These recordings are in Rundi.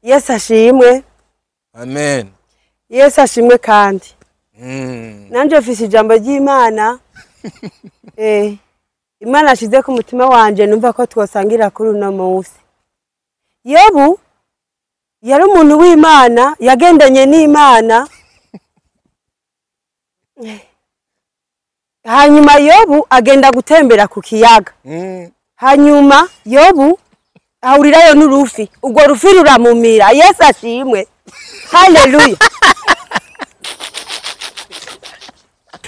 Yesu ashimwe. Amen. Yesu ashimwe kandi. Nanje mfise ijambo ry'Imana. Imana ashize ku mutima wanje numva ko twosangira kuri uno munsi. Yobu yari umuntu w'Imana, yagendanye n'Imana. Hanyuma Yobu agenda gutembera ku kiyaga. Hanyuma Yobu ahurirayo n'urufi, urwo rufi ruramumira. Yesu ashimwe. Haleluya.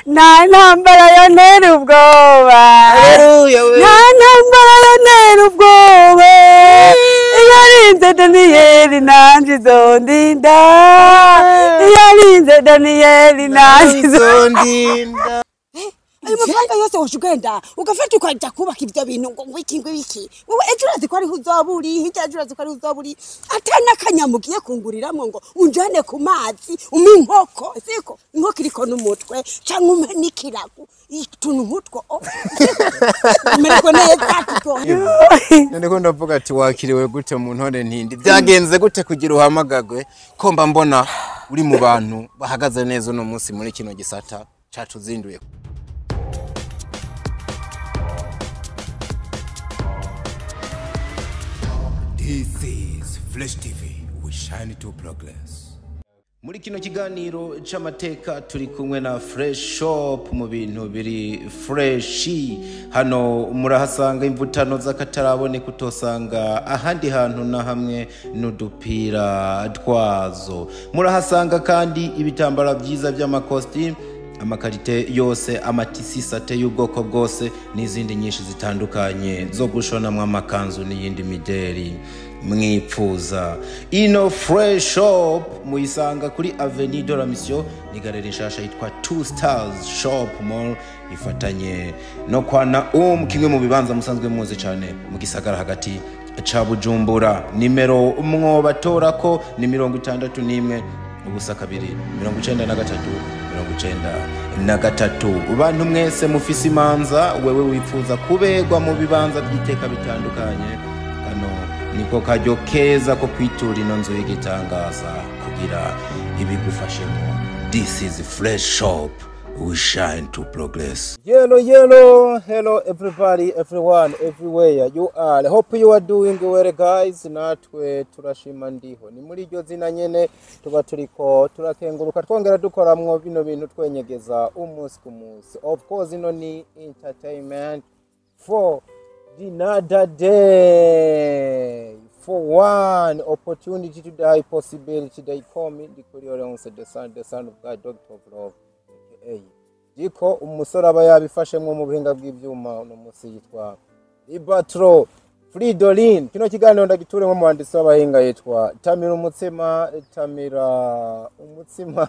Nta ntambara yontera ubwoba. Nta ntambara yontera ubwoba. Iyo arinze Daniyeli nanje izondinda. Iyo arinze Daniyeli nanje izondinda. Ayo mafaranga yose woshugenda ugafata ukajya kubaka ibyo bintu ngo wiki ngo wiki. Wowe ejo urazi ko ariho uzoba uri, hirya ejo urazi ko ariho uzoba uri. Ata n'akanyama ugiye kunguriramwo ngo unjane ku mazi, umpe inkoko, siko inkoko iriko n'umutwe canke umpe n'ikirago, utuntu nk'utwo. Umererwe neza kuko. None ko ndavuga ati wakiriwe gute mu ntore ntindi? Byagenze gute kugira uhamagagwe ko mba mbona uri mu bantu bahagaze neza uno munsi muri kino gisata cacu zinduye? This is Flash TV. We shine to progress. Muri kino kiganiro c'amateka turi kumwe na Fresh Shop mu bintu biri fresh. Hano murahasanga imvutano z'akataraboneka utosanga ahandi hantu na hamwe n'udupira twazo. Murahasanga kandi ibitambara byiza by'amakositimu, amakarite yose, amatisi sate y'ubwoko bwose n'izindi nyinshi zitandukanye zo gushonamwo amakanzu n'iyindi mideri mwipfuza. Ino Fresh Shop muyisanga kuri Avenue de la Mission, ni galeri nshasha yitwa Two Stars Shop Mall, ifatanye no kwa Naum, kimwe mu bibanza musanzwe muzi cyane mu gisagara hagati ca Bujumbura. Nimero mwobatorako ni 61 0 2 93 93. Bantu mwese mufise imanza, wewe wifuza kubegwa mu bibanza by'iteka bitandukanye, kano niko kajyo keza ko kwitura ino nzu y'igitangaza kugira ibigufashemo. This is Fresh Shop. We shine to progress. Yellow, yellow, hello everybody, everyone, everywhere you are. Hope you are doing well guys. Natwe turashima ndiho. Ni muri iryo zina nyene tuba turiko turakenguruka twongera dukoramwo bino bintu twenyegeza umunsi ku munsi. Of course ino ni entertainment for another day. For one opportunity to die, possibility they call me the Koreans, the son of God, Doctor of Love. Diko umusore aba yabifashemwo mu buhinga bw'ivyuma uno munsi yitwa Ibatro Fridolin. Kino kiganiro ndagituremwo umuhandisi w'abahinga yitwa Tamira Umutsima, Tamira Umutsima.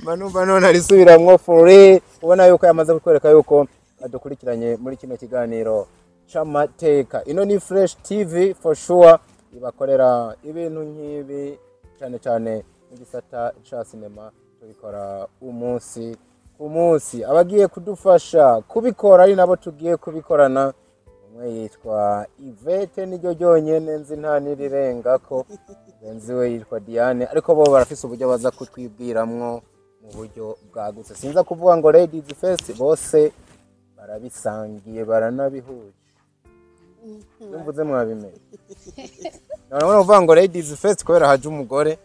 Manumva none arisubiramwo fure, ubona yuko yamaze kutwereka yuko adukurikiranye muri kino kiganiro c'amateka. Ino ni Fresh TV for sure, ibakorera ibintu nk'ibi cyane cyane mu gisata ca sinema, tubikora umunsi ku munsi. Abagiye kudufasha kubikora ari nabo tugiye kubikorana, umwe yitwa Yvette, niryo ryonyene nzi nta n'irirengako, mugenzi we yitwa Diane, ariko bo barafise uburyo baza kutwibwiramwo mu buryo bwagutse. Sinza kuvuga ngo ladies first, bose barabisangiye baranabihuje. Numvuze mwabimenye. None uvuga ngo ladies first kubera haje umugore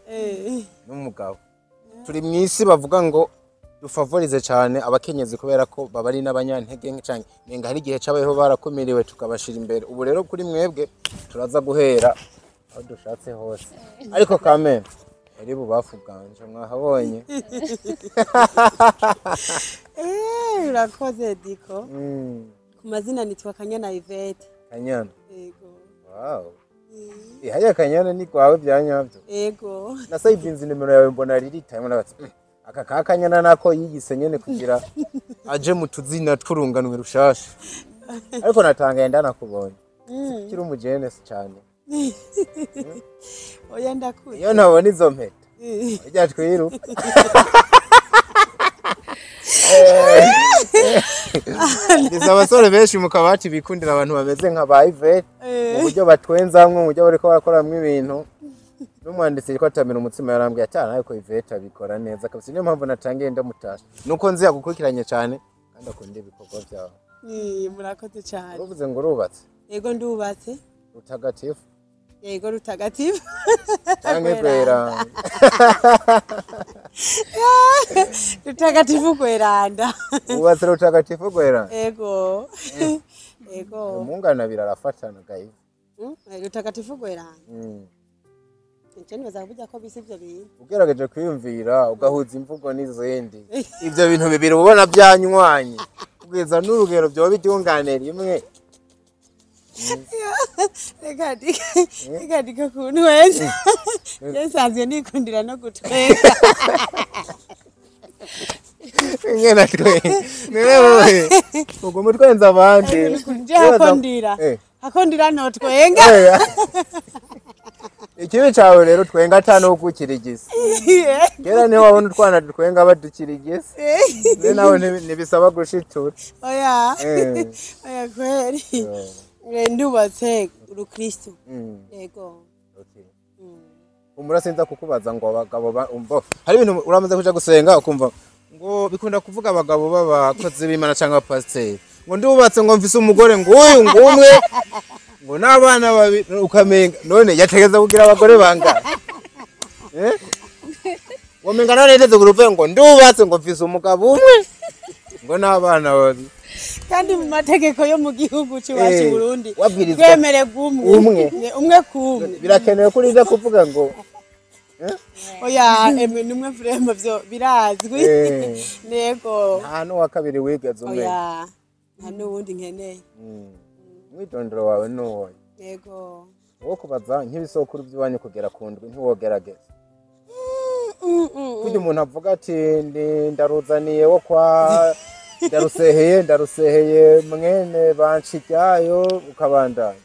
n'umugabo. Turi mw'isi bavuga ngo dufavorize cyane abakenyezi kubera ko baba ari n'abanyantege nke canke nenga hari igihe cabayeho barakumiriwe tukabashira imbere. Ubu rero kuri mwebwe turaza guhera aho dushatse hose. Ariko kame ari bubafu bwanje mwahabonye. Urakoze Diko. Ku mazina nitwa Kanyana Yvette. Kanyana. Yego. Wow. Haya Kanyana ni kwawe byanyavyo. Yego. Nasayibinze nimero yawe mbona riri time nabati. Aka ka Kanyana nako yigise nyene kugira aje mu tuzina twurunganwe rushasha. Ariko natangaye ndanakubonye. Kiri umujene cyane. Oya ndakuze. Iyo ntabona izo mpeta. Ujya twiruka. Ndiza abasore benshi mu kabati bikundira abantu bameze nka ba Yvette mu buryo batwenzamwo, mu buryo bariko barakoramwo ibintu. N'umwanditsi yitwa Tamira Umutsima yarambwiye ati ariko Yvette abikora neza kabisa, niyo mpamvu natangiye ndamutasha, nuko nzi yagukurikiranye cyane kandi akunda ibikorwa byawe. Murakoze cyane. Uruvuze ngo urubatse? Yego, ndubatse. Rutagatifu? Yego, rutagatifu. Canke rwera? Rutagatifu rweranda. Ubatse rutagatifu rwera? Yego, yego. Umungana abiri arafatana gayi. Rutagatifu rweranda. Nje nibaza kuburya ko bise ivyo bintu. Ugerageje kwiyumvira ugahuza imvugo n'izindi, ivyo bintu bibiri ubona byanywanye kugeza n'urugero vyoba biryungane rimwe. Reka ndike kuntu wese. Je nsanzwe nikundira no gutwenga. Ngena twenga. Newe uguma utwenza abandi. Nje hakondira. Hakondira no twenga. Ikibi cawe rero twenga ata n'ugukirigisa. Kera niho wabona utwana dutwenga badukirigisa. Rero nawe ntibisaba gushitura. Oya. Oya kweri. Ndubatse urukristo. Yego. Okay. Umura sinza kukubaza ngo abagabo umva hari ibintu uramaze kuja gusenga ukumva ngo bikunda kuvuga abagabo b'abakozi b'Imana cyangwa pasiteri ngo ndubatse ngo mfise umugore ngo uyu ngo umwe ngo n'abana babiri, ukamenga none yategeza kugira abagore bangahe? Womenga none yateze kuruve ngo ndubatse ngo mfise umugabo umwe ngo n'abana babiri. Kandi mu mategeko yo mu gihugu cyacu Burundi twemererwa umwe umwe kumwe. Birakenewe kuri ija kuvuga ngo oya emwe numwe vrema byo birazwi. Nego nta n'uwa kabiri wigeze umwe. Oya nta n'uwundi nkeneye. Umwidondoro wawe nuwo? Yego. Wo kubaza nk'ibisokuru by'iwanyu kugera ku ndwi ntiwogerageza. Kugira umuntu avuga ati ndaruzaniye wo kwa ndaruseheye mwene banshijyayo ukabandanya.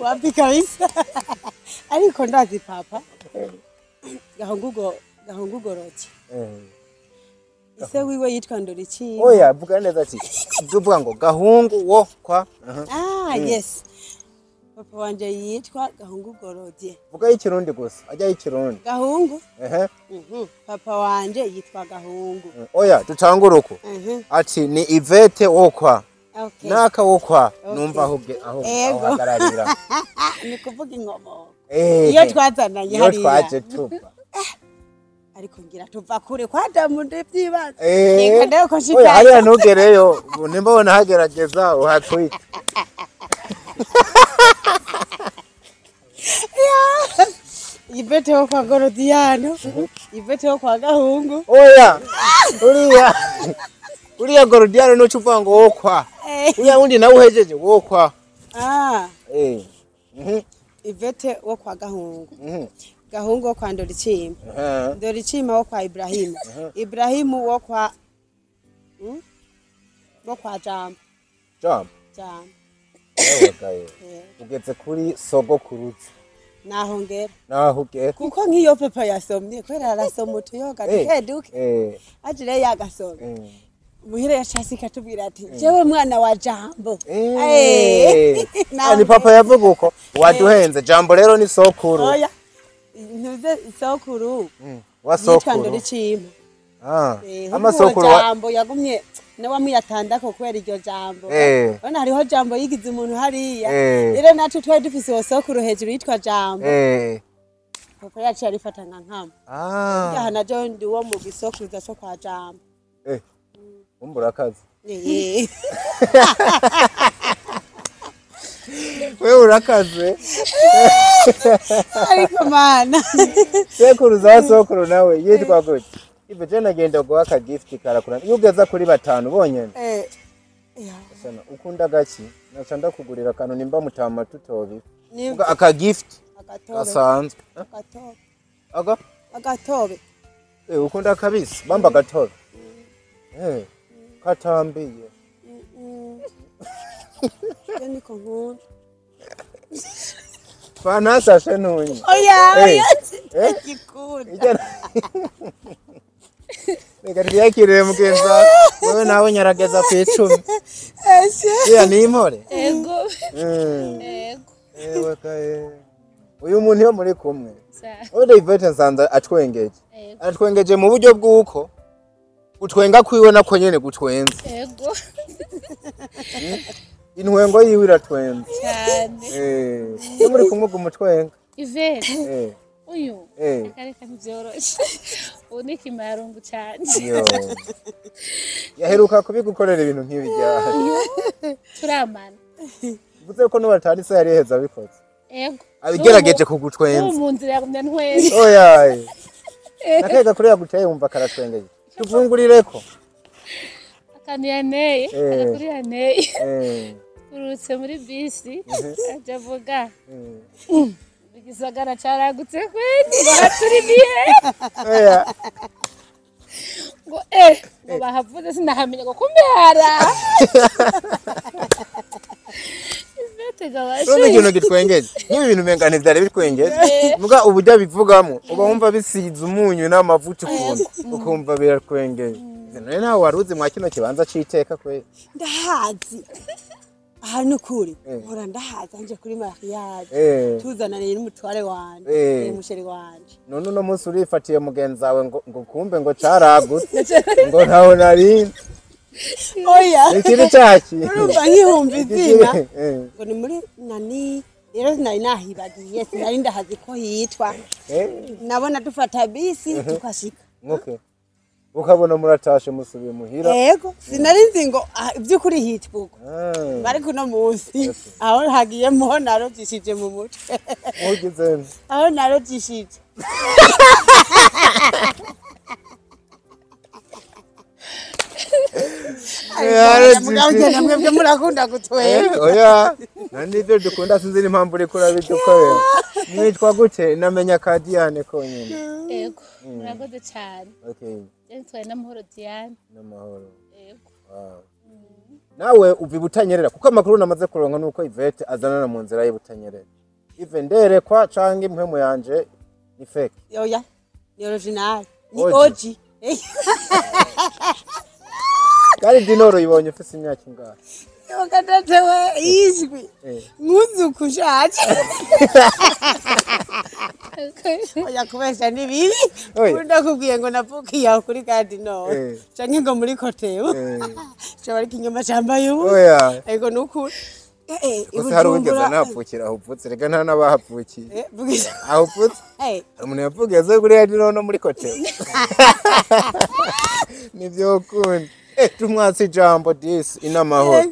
Wapi kabisa. Ariko ndazi papa gahungugoroki. Ise wiwe yitwa Ndorici. Oya vuga neza ati uvuga ngo gahungu wo kwa. Yes. Papa wanje yitwa Gahungu Gorodie. Vuga y'ikirundi gusa, ajya y'ikirundi. Gahungu? Papa wanje yitwa Gahungu. Oya dutangure uko. Ati ni Yvette wo kwa. Okay. Naka wo kwa numva aho aho hagararira. Ni kuvuga inkomoko. Iyo twazananye hariya. Iyo twaje tuva. Ariko ngira tuva kure kwa Adamu ndivyibaza. Reka ndayo ko nshika. Oya hariya ntugereyo, nimba ubona hagerageza uhatwike. Yvette wo kwa Gorodiano, Yvette wo kwa Gahungu. Oya, uriya Gorodiano nuco uvuga ngo wo kwa. Uriya wundi nawe uhejeje wo kwa. Yvette wo kwa Gahungu. Gahungu wo kwa Ndoricima. Ndoricima wo kwa Ibrahimu. Ibrahimu wo kwa wo kwa Jambo. Jambo. Jambo. Ewe ugeze kuri sogokuruza. Naho ngera. Naho ugera. Kuko nkiyo papa yasomye kwera arasoma utuyoga duke duke. Ajire yagasoma. Muhira yashasi katubwira ati jewe mwana wa Jambo. Ni papa yavuga uko waduhenze. Jambo rero ni sokuru. Oya. Ntuze sokuru. Wa sokuru. Ndoricima. Amasokuru Jambo yagumye nawe amuyatandako kubera iryo jambo. Ona hariho Jambo yigize umuntu hariya. Rero natwe twari dufise uwo sokuru hejuru yitwa Jambo. Papa yacu yarifata nka nkama. Aha najo ndi uwo mu gisokuruza cyo kwa Jambo. Umbura akazi. Wewe urakaze. Ariko mana. Sekuruza wa sokuru nawe yitwa gute? Ibyo je nagenda guha aka gift karakura. Iyo ugeza kuri batanu bonyene. Sana ukunda gaki? Naca ndakugurira akantu nimba mutama tutobi. Aka gift gasanzwe. Agatobe. Aga? Agatobe. Ukunda kabisa. Bamba agatobe. Katambiye. Niko nkunda. Fanasashe ntunye. Oya, oya, ndagikunda. Reka twiyakirire mugenzi wawe. Wewe nawe nyarageza ku 10. Iya ni impore. Ego. Ego. Ewe kaye. Uyu muntu yo muri kumwe. Uyu Yvette nsanze atwengeje. Atwengeje mu buryo bw'uko gutwenga kwiwe nako nyene gutwenza. Ego. Intwengo yiwe iratwenza. Cyane. Iyo muri kumwe gumutwenga. Yvette. Uyu. Akareka ntivyoroshe. Ubu ni kimarungu cyane. Yo. Yaheruka kubigukorera ibintu nk'ibi ryari. Turamana. Uvuze ko n'ubatari se yari heza bikoze. Ego. Abigerageje kugutwenza. Ubu mu nzira yagumya ntwenza. Oya. Nakega kuri yaguteye wumva karatwengeye. Tuvungurireko. Akantu yaneye, agakuri yaneye. Urutse muri bisi, aja avuga. Igisagara caragutse kweli, bahaturimiye. Oya. Ngo ngo bahavuze sinahamenya ngo kumbe hara. Urumva ikintu gitwengeje. Nk'ibi bintu umenga ntivyari bitwengeje. Muga uburyo abivugamo uba wumva bisize umunyu n'amavuta ukuntu ukumva biratwengeje. None nawe waruzi mwa kino kibanza c'iteka kweli. Ndahazi. Aha nukuri. Mpora ndahaza nje kuri mariage. Tuzananiye n'umutware wanje, n'umusheri wanje. None uno munsi urifatiye mugenzi wawe ngo kumbe ngo caragutse. Ngo ntaho nari. Oya. Ikiri caki. Urumva nkihumva izina. Ngo ni muri nani rero sinari nahibagiye sinari ndahazi ko hitwa. Nabona dufata bisi tukashika. Okay. Ukabona muratashe musubiye muhira. Yego, sinari nzi ngo iby'ukuri hitwa uko. Ariko uno munsi aho hagiyemo narojishije mu mutwe. Ugize aho narojishije. Mwebwe murakunda gutwenga. Oya, nibyo dukunda sinzi n'impamvu uriko urabidukorera. Mwitwa gute? Namenya ka Diane konyene. Yego, murakoze cyane. Okay. Nitwa Namahoro Diane. Namahoro. Yego. Wow. Nawe uva Butanyerera kuko amakuru namaze kuronka nuko Yvette azanana mu nzira y'Ibutanyerera. Ive nderekwa canke impwemu yanje ni fake. Oya, ni original. Ni OG. Kari dinoro ibonye ufise imyaka ingahe? Yogatete we izwi. Nkuzuku shaje. Oya kubesha ni bibi. Ndakubwiye ngo navukiye aho kuri Cardinal. Canke ngo muri Kotebu. Cyo bari kinyoma cambaye ubu. Oya. Ego nukuri. Gusa hari uwigeze anahapfukira aho upfutse reka nta n'abahapfukiye. Aho upfutse? Hari umuntu yavugiye aze kuri Cardinal no muri Kotebu. Nivyo ukunda. Tumwatsi ijambo disi inamahoro.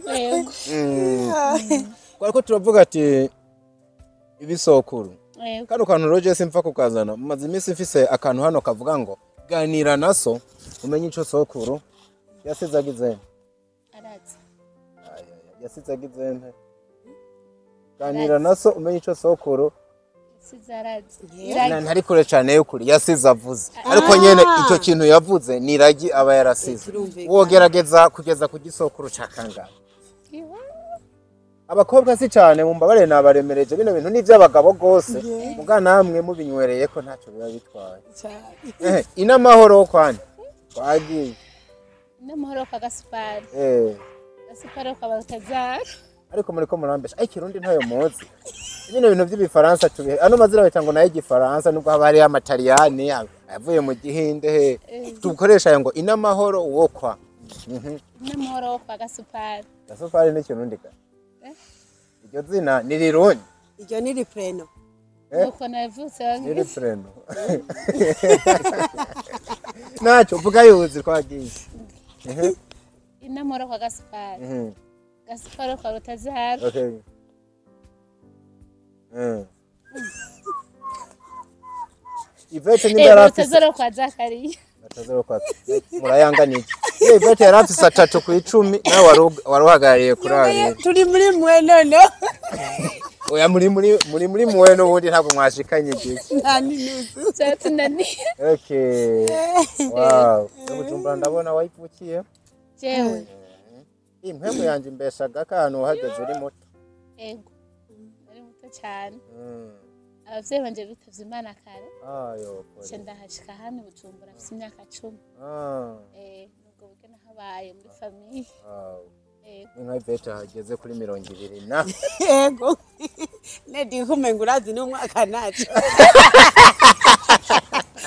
Kwariko turavuga ati ibisokuru. Kano kantu roje simfa kukazana. Maze iminsi mfise akantu hano kavuga ngo ganira na so umenye ico sokuru yasize agize. Arazi. Yasize agize. Ganira na so umenye ico sokuru Ntari kure cyane y'ukuri yasize avuze. Ariko nyene ico kintu yavuze ni ragi aba yarasize. Wogerageza kugeza ku gisokuru ca kangahe? Abakobwa si cyane mumbabare nabaremereje bino bintu ni by'abagabo gose. Muga namwe mubinywereye ko ntaco biba bitwaye. Inamahoro kwani. Twagiye. Inamahoro kwa Gasupari. Gasupari kwa Baltazar. Ariko muriko murambesha. Ai kirundi ntayo muzi. Bino bintu by'ibifaransa tubihe. Ano mazina bita ngo naye igifaransa nubwo haba hari amataliyani avuye mu gihinde he. Tukoresha ngo inamahoro wokwa. Inamahoro kwa Gasupari. Gasupari ni kirundi ka. Iryo zina ni rirundi. Iryo ni ripreno. Nuko navutse ni ripreno. Nacho vuga yuzi twagiye. Inamahoro kwa Gasupari. Gasupari kwa Rutazara. Okay. Yvette ni yarafise Rutazara kwa Zakariya. Rutazara kwa murayanga niki. Yvette yarafise 3 ku 10 nawe waruhagarariye kuri abiri. Turi muri mwe none. Oya muri mwe no bundi ntabwo mwashikanye igihe. Nta ninusu. Cyatunaniye. Okay. Wow. Bujumbura ndabona wayivukiye. Jewe. Impwemu yanje imbeshaga akantu uhageze uri muto. Ego. Nari muto cyane. Abavyeyi banje bitavye Imana kare. Ayo Nca ndahashika hano i Bujumbura mfise imyaka 10. Nubwo buryo nahabaye muri famille. Ni nka Yvette hageze kuri 20 na. Yego. Nedi kumenga urazi n'umwaka naco.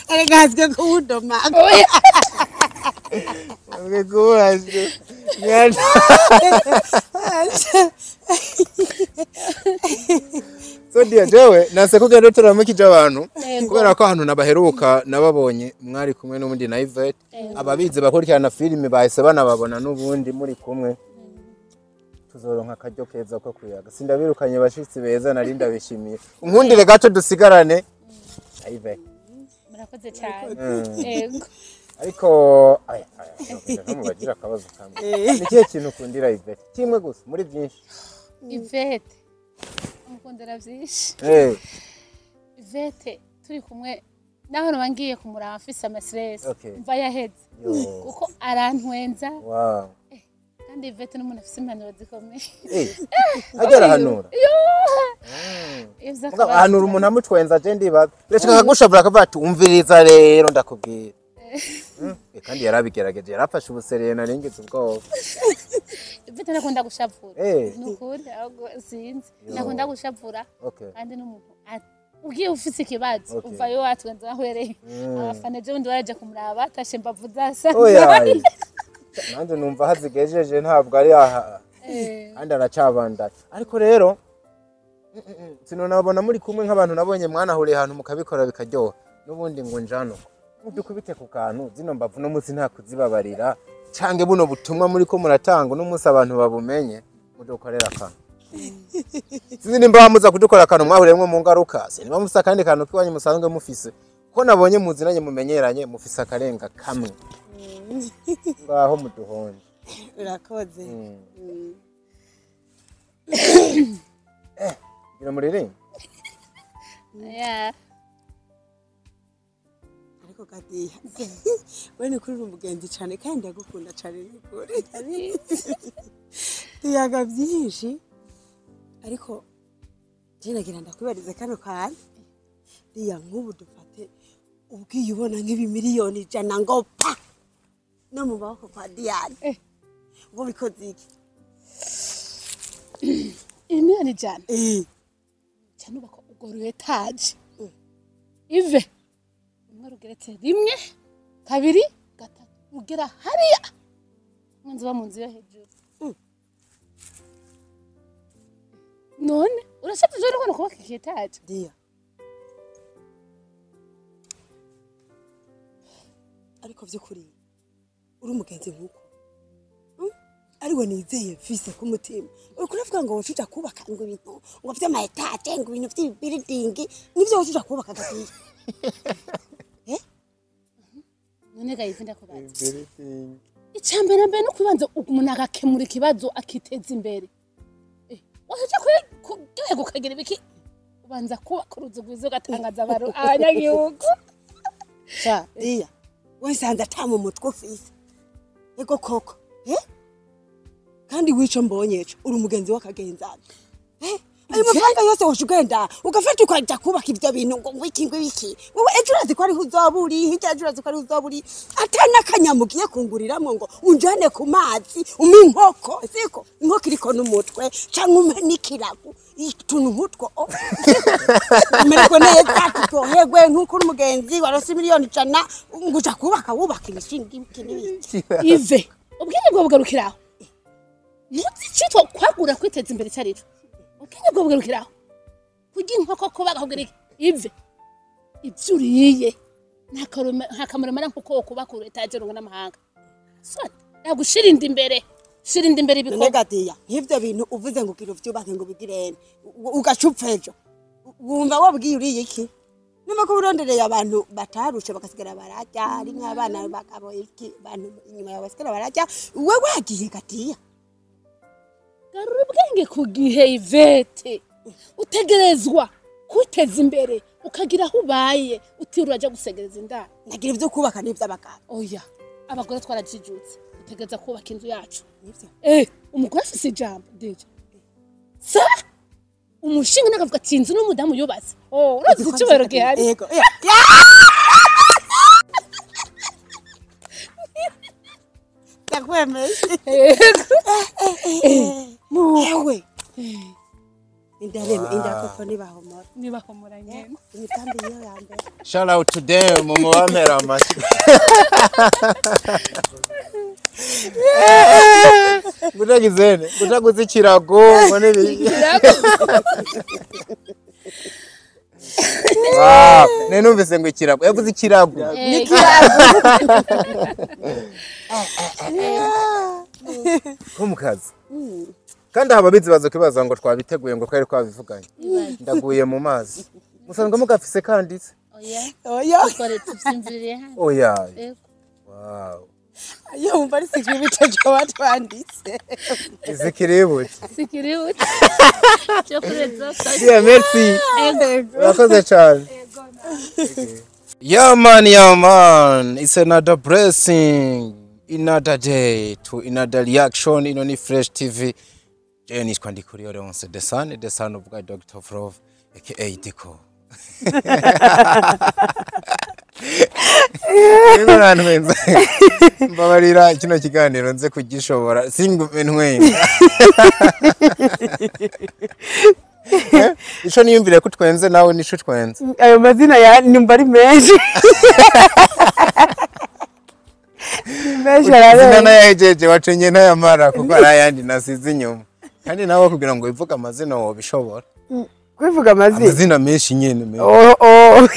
Erega hazwe kuwudoma. Oya. Azwe kuwazwe. So dear jewe nase kugenda turamukije abantu kubera ko ahantu nabaheruka nababonye mwari kumwe n'ubundi na Yvette. Ababizi bakurikirana filime bahise banababona n'ubundi muri kumwe. Tuzoronka akaryo keza ko kuyaga. Sindabirukanye bashitsi beza nari ndabishimiye. Unkundire gato dusigarane. Yvette. Murakoze cyane. Yego. Ariko aya ntamubagira akabazo kamwe. Ni kihe kintu ukundira Yvette? Kimwe gusa muri byinshi. Yvette umukundira byinshi. Yvette turi kumwe naho ngiye kumuraba afise ama stress mva yaheze. Kuko arantwenza. Wow. Kandi Yvette n'umuntu afise impanuro zikomeye. Ajya arahanura. Ahanura umuntu amutwenza je ndibaza. Reka akagushavura akavuga ati umviriza rero ndakubwira. Kandi yarabigerageje yarafashe ubusereye naringitse ubwoba. Yvette nakunda gushavura. Nukuri ahubwo sinzi. Nakunda gushavura. Kandi n'umuntu ugiye ufise ikibazo uvayo watwenza ahwereye. Abafana je bundi baraje kumuraba tashe mbavu zasa. Oya. Nanje numva hazigejeje ntabwo ari aha. Kandi aracabandanya. Ariko rero sinonabona muri kumwe nk'abantu nabonye mwanahuriye ahantu mukabikora bikaryoha. Nubundi ngo njano. Mudukubite ku kantu zino mbavu no munsi nta kuzibabarira cange buno butumwa muri ko muratanga no munsi abantu babumenye mudukorera akantu. Sinzi nimba bamuza kudukora akantu mwahuriyemwo mu ngaruka, sinimba mufise akandi kantu kiwanyu musanzwe mufise. Ko nabonye muzinanye mumenyeranye mufise akarenga kamwe. Ngaho muduhonje. Urakoze. Gira muririmbe. Yeah. Ariko Kadiya we ni kuri umugenzi cyane kandi ndagukunda cyane n'ukuri. Tuyaga byinshi ariko je nagira ndakubariza kano kanya. Diya nk'ubu dufate ubwiye ubona nk'ibi 100,000,000 ngo pa no mu maboko kwa Diane. Ubwo bikoze iki? 100,000,000. Cyane ubako ubwo etaje. Ive umwe rugeretse 1 2 3 ugera hariya. Mwanzo ba mu nzu yo hejuru. None urashaka ejo no kubaka etaje. Diya. Ariko vyukuri uri umugenzi nkuko ariwe nizeye mfise ku mutima. Uriko uravuga ngo wocuja kubaka ngo ibintu ngo vy'ama etaje ngo ibintu vy'ibiridingi nivyo wocuja kubaka Kadiya. None ga Yvette ndakubaza. Icambere mbere no kubanza umuntu agakemura ikibazo akiteza imbere. Wocuja kuryoherwa ukagira ibiki ubanza kubaka uruzu rwiza ugatangaza abanyagihugu. Sha Diya wesanze ata mu mutwe ufise. Ego koko. Kandi wico mbonye ejo uri umugenzi w'akagenzana. Ayo mafaranga yose woshugenda ugafata ukaja kubaka ivyo bintu ngo wiki ngo wiki. Wewe ejo urazi ko ari uzoburi, hirya ejo urazi ko ari uzoburi. Atana kanyamugiye kunguriramwo ngo unjane ku mazi, umpe inkoko, siko inkoko iriko n'umutwe canke umpe n'ikirago, ituntu nkutwo. Umererwe neza turyoherwe nkuko uri umugenzi warose 100,000,000 ngo uja kubaka wubaka imishinga ibiki n'ibiki. Ive ubwenge bwo bugarukiraho. Ntuzi icitwa kwagura kwiteza imbere cyaricyo. Ubwenge bwo bugarukiraho. Kurya inkoko kubaga kugira iki? Ive ivyo uriye nta kamaro mara nkuko kubaka etaje runga n'amahanga. So nagushira inda imbere. Shira inda imbere ibikorwa. None Kadiya nk'ivyo bintu uvuze ngo ugira uvyubake ngo bigirene ugacupfa ejo. Wumva wabwiye uriye iki? Numa ko urondereye abantu batarushe bakasigara bararya ari nk'abana bagabo iki bantu inyuma yawe basigara bararya wewe wagiye Kadiya. Garura ubwenge ku gihe Yvette. Utegerezwa kwiteza imbere ukagira aho ubaye utiriwe uraja gusegereza indaro. Nagira ivyo kubaka n'ivy'abagabo. Oya, abagore twarajijutse. Utegereza kubaka inzu yacu. Nivyo. Umugore afise ijambo DJ. Sa Umushinga nakavuga ati inzu n'umudamu yubatse. Oh, urazi icyubahiro gihari. Yego. Ndakwemeye. Yewe. Indareme indakoko nibahomora. Nibahomora nyene. Imitambi niyo ya mbere. Shout out to them, mumubampera amashyi. Gutagizene, gutaguze ikirago ngo nibi. Wow, ne numvise ngo ikirago. Yaguze ikirago. Ni kirago. Ko mukazi. Kandi ababizi bazo kibaza ngo twabiteguye ngo twari twabivuganye. Ndaguye mu mazi. Musanzwe mugafise kanditse. Oya. Oya. Twari tuvyimviriye hano. Oya. Yego. Wow. Iyo wumva ari sikiribuce cyo batwanditse. Izikiribuce. Sikiribuce. Cyo kureza. Yeah, merci. Urakoze cyane. Yeah man, yeah man. It's another blessing. Another day to another reaction ino ni Fresh TV. Je nitwa Ndikuriyo Leonce the son, the son of God, Dr. Frov aka Diko. Yego nantwenze. Mbabarira kino kiganiro nze kugishobora singume ntwenga. Ico niyumvire ko twenze nawe nico twenze. Ayo mazina ya numva ari menshi. Menshi ararenze. Izina nayahejeje wacenye ntayamara kuko ari ayandi nasize inyuma. Kandi nawe kugira ngo wivuge amazina wobishobora. Kwivuga amazina? Amazina menshi nyene menshi. Oh oh.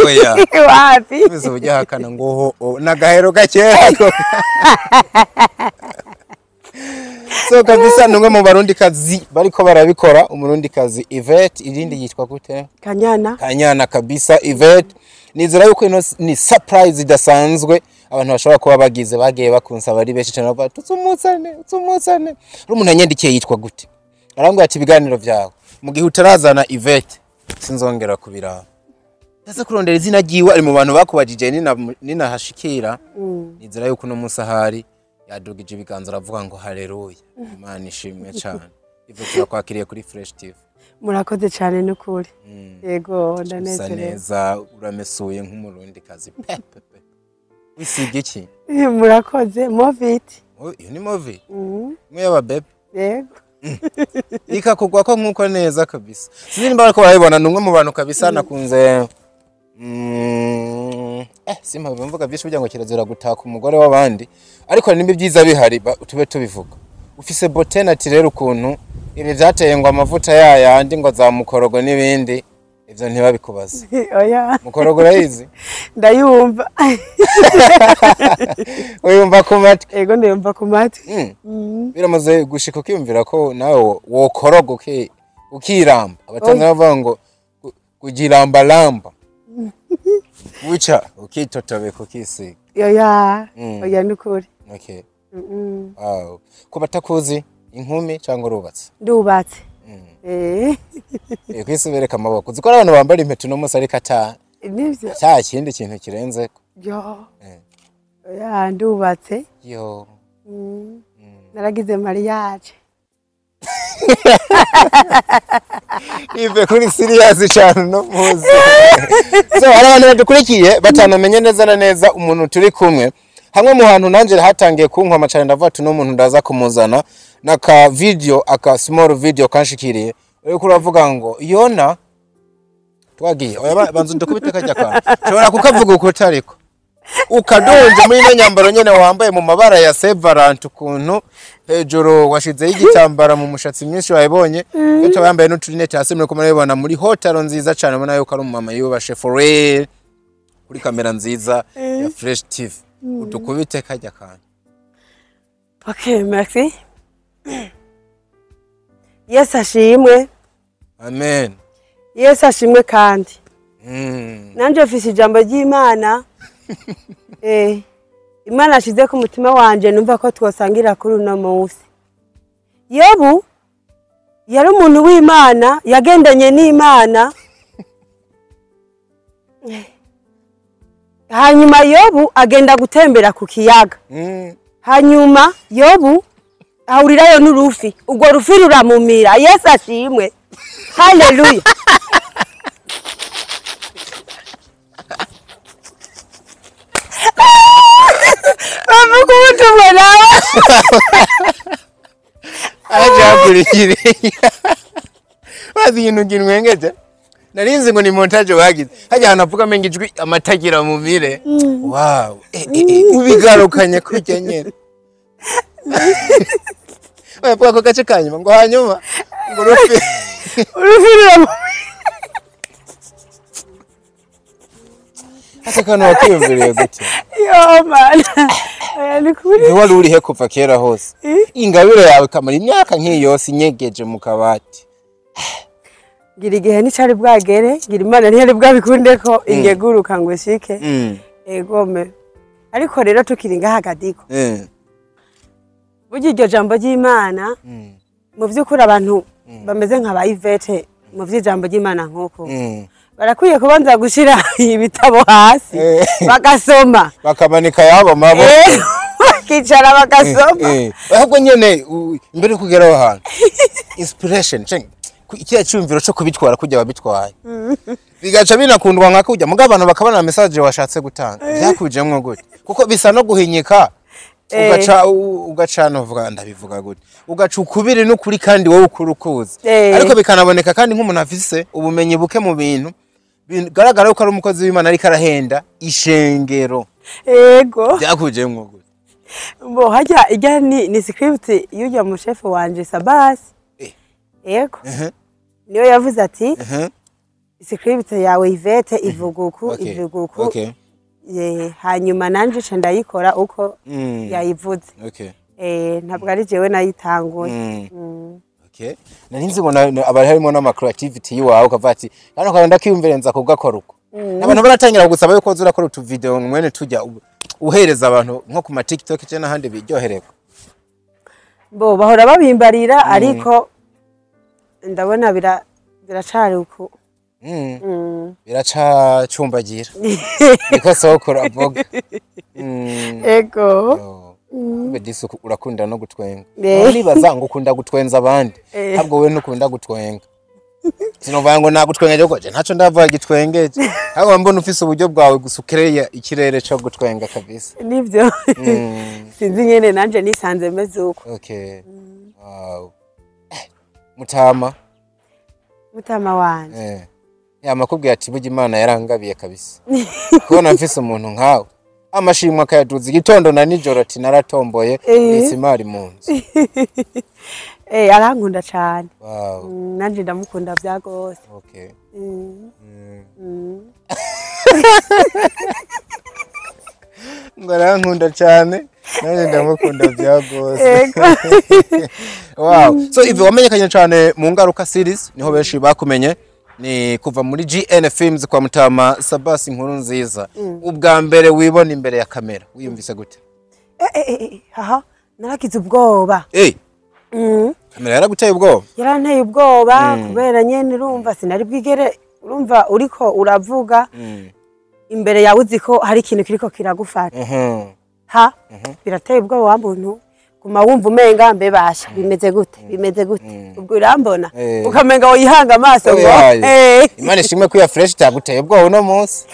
Oya. Wapi? Bizo ujya hakana ngo ho nagahero gakera. So kabisa numwe mu barundi kazi bariko barabikora, umurundi kazi Yvette, irindi yitwa gute? Kanyana. Kanyana kabisa Yvette. Nizera yuko ino ni surprise idasanzwe abantu bashobora kuba bagize bagiye bakunsa bari benshi cyane bavuga tutsumutsane tutsumutsane. Ari umuntu yanyandikiye yitwa gute? Arambwira ati ibiganiro byawe mu gihe utarazana Yvette sinzongera kubiraba. Ndaza kurondera izina ryiwe ari mu bantu bakubajije nina hashikira. Nizera yuko no musahari yadugije ibiganza aravuga ngo haleluya. Imana ishimwe cyane. Yvette turakwakiriye kuri Fresh TV. Murakoze cyane n'ukuri. Yego ndanezerewe. Neza uramesuye nk'umurundi kazi pe pe pe. Wisiga iki? Murakoze Movit. Iyo ni Movit. Mwe yaba bebe. Yego. Ikakugwa ko nkuko neza kabisa. Sinzi nimba ariko barabibona numwe mu bantu kabisa nakunze. Simpa mvuga byinshi kugira ngo kirazira gutaka umugore w'abandi ariko nimba ibyiza bihari tube tubivuga. Ufise bote naturelle ukuntu ibi byateye ngo amavuta yayandi ngo za mukorogo n'ibindi ivyo ntibabikubaza. Oya. Mukorogo urayizi? Ndayumva. Uyumva ku matwi? Ego ndayumva ku matwi. Biramaze gushika ukiyumvira ko nawe wokorogo ukiramba. Abatanzania bavuga ngo kugiramba lamba. Buca ukitotobeka ukisiga. Oya. Oya nukuri. Okay. Wow. Ko batakuzi inkumi cyangwa urubatse? Ndubatse. Kwisubereka amaboko. Uzi ko abantu bambara impeta no munsi ariko ata. Nivyo. Cya kindi kintu kirenze ko. Yo. Oya ndubatse. Yo. Naragize mariage. Ive kuri serious cyane no muzi. So hari abantu badukurikiye batanamenye neza na neza umuntu turi kumwe. Hamwe mu hantu nanje hatangiye kunkoma cyane ndavuga ati no muntu ndaza kumuzana naka video aka small video kanshikiriye uriko uravuga ngo Yona twagiye oya banzu ndakubita kajya kwa nshobora kukavuga uko utariko ukadonje muri ino nyambaro nyene wambaye mu mabara ya Severant ukuntu hejuru washizeho igitambara mu mushatsi mwinshi wayibonye cyo wambaye n'uturinete hasi muri kumurabibona muri hotel nziza cyane ubona yuko ari umumama yubashe for real kuri kamera nziza ya Fresh TV. Udukubite kajya kanya. Okay, merci. Yesu ashimwe. Amen. Yesu ashimwe kandi. Nanje mfise ijambo ry'Imana. Imana ashize ku mutima wanje numva ko twosangira kuri uno munsi. Yobu yari umuntu w'Imana, yagendanye n'Imana. Hanyuma Yobu agenda gutembera ku kiyaga. Hanyuma Yobu ahurirayo n'urufi. Urwo rufi ruramumira. Yesu ashimwe. Haleluya. Bavuga ubutumwa nawe. Arajakurikire. Bazi ibintu nginwengeje. Narinzi ngo ni montage bagize. Hajya ahantu avuga menga ijwi amatagira mu mire. Wow. Ubigarukanye kujya nyene. Oya ko gace kanyuma ngo hanyuma ngo rufi. Urufirira mu Aka kantu wakiyumviriye gute? Yo mana. Oya ni kuri. Wari urihe kuva kera hose? Ingabire yawe kamara imyaka nk'iyi yose inyegeje mu kabati. Ngira igihe nicari bwagere, ngira Imana ntiyari bwabikunde ko ingeguruka ngo ishike. Egome. Ariko rero tukiri ngaha Gadiko. Burya iryo jambo ry'Imana mu vy'ukuri abantu bameze nka ba Yvette mu vy'ijambo ry'Imana nk'uko barakwiye kubanza gushira ibitabo hasi bagasoma, bakamanika yabo mabo, bakicara bagasoma. Ahubwo nyene imbere kugera aho hantu inspiration ikiya cyumviro cyo kubitwara kujya babitwaye bigaca binakundwa nka kujya mugabo abantu bakabona message washatse gutanga byakujemwo gute? Kuko bisa no guhinyika ugaca ugacana uvuga ndabivuga gute, ugaca ukubiri n'ukuri kandi wowe ukuri ukuzi, ariko bikanaboneka kandi nk'umuntu afise ubumenyi buke mu bintu bigaragara yuko ari umukozi w'Imana ariko arahenda ishengero. Yego byakujemwo gute? Bo hajya ijya ni script y'ujya mu chef wanje Sabas. Yego niyo yavuze ati script yawe Yvette ivuguku ivuguku. Hanyuma nanje nca ndayikora uko yayivuze. Ntabwo ari jewe nayitanguye. Nari nzi ngo abari harimo n'ama creativity yiwawe ukavuga ati hano kandi ndakiyumvirenza kugakora uko. Abantu baratangira kugusaba yuko urakora utu video mwene tujya uhereza abantu nko ku ma TikTok cyangwa n'ahandi biryohererwa. Bo bahora babimbarira ariko ndabona biracari uko. Biracacumbagira. Niko sokora avuga. Ego. Bedisi urakunda no gutwenga. Nibaza ngo ukunda gutwenza abandi. Ntabwo wewe nukunda gutwenga. Sinovuga ngo nagutwengeje ko ntaco ndavuga gitwengeje. Ahubwo mbona ufise uburyo bwawe gusukereya ikirere cyo gutwenga kabisa. Nivyo. Sinzi nyene nanje nisanze meze uko. Okay. Wow. Mutama. Mutama wanje. Yamakubwiye ati burya Imana yarangabiye kabisa. Kubona mfise umuntu nkawe. Amashimwe akayaduza igitondo na nijoro ati naratomboye isimari mu nzu. Arankunda cyane. Wow. Nanje ndamukunda bya gose. Okay. Ngo arankunda cyane, nanje ndamukunda bya gose. Wow. So ivyo wamenyekanye cyane mu Ngaruka series niho benshi bakumenye. Ni kuva muri GN Films kwa Mutama Sabasi Inkuru Nziza. Ubwa mbere wibona imbere ya kamera wiyumvise gute? Haha narakize ubwoba. Kamera yaraguteye ubwoba? Yaranteye ubwoba kubera nyene urumva sinari bwigere, urumva uriko uravuga imbere yawe uzi ko hari ikintu kiriko kiragufata. Ha birateye ubwoba wa muntu kuma wumva umenga mbe basha bimeze gute bimeze gute ubwo urambona ukamenga woyihanga amaso ngo Imana ishimwe ko ya fresh taguteye ubwoba uno munsi.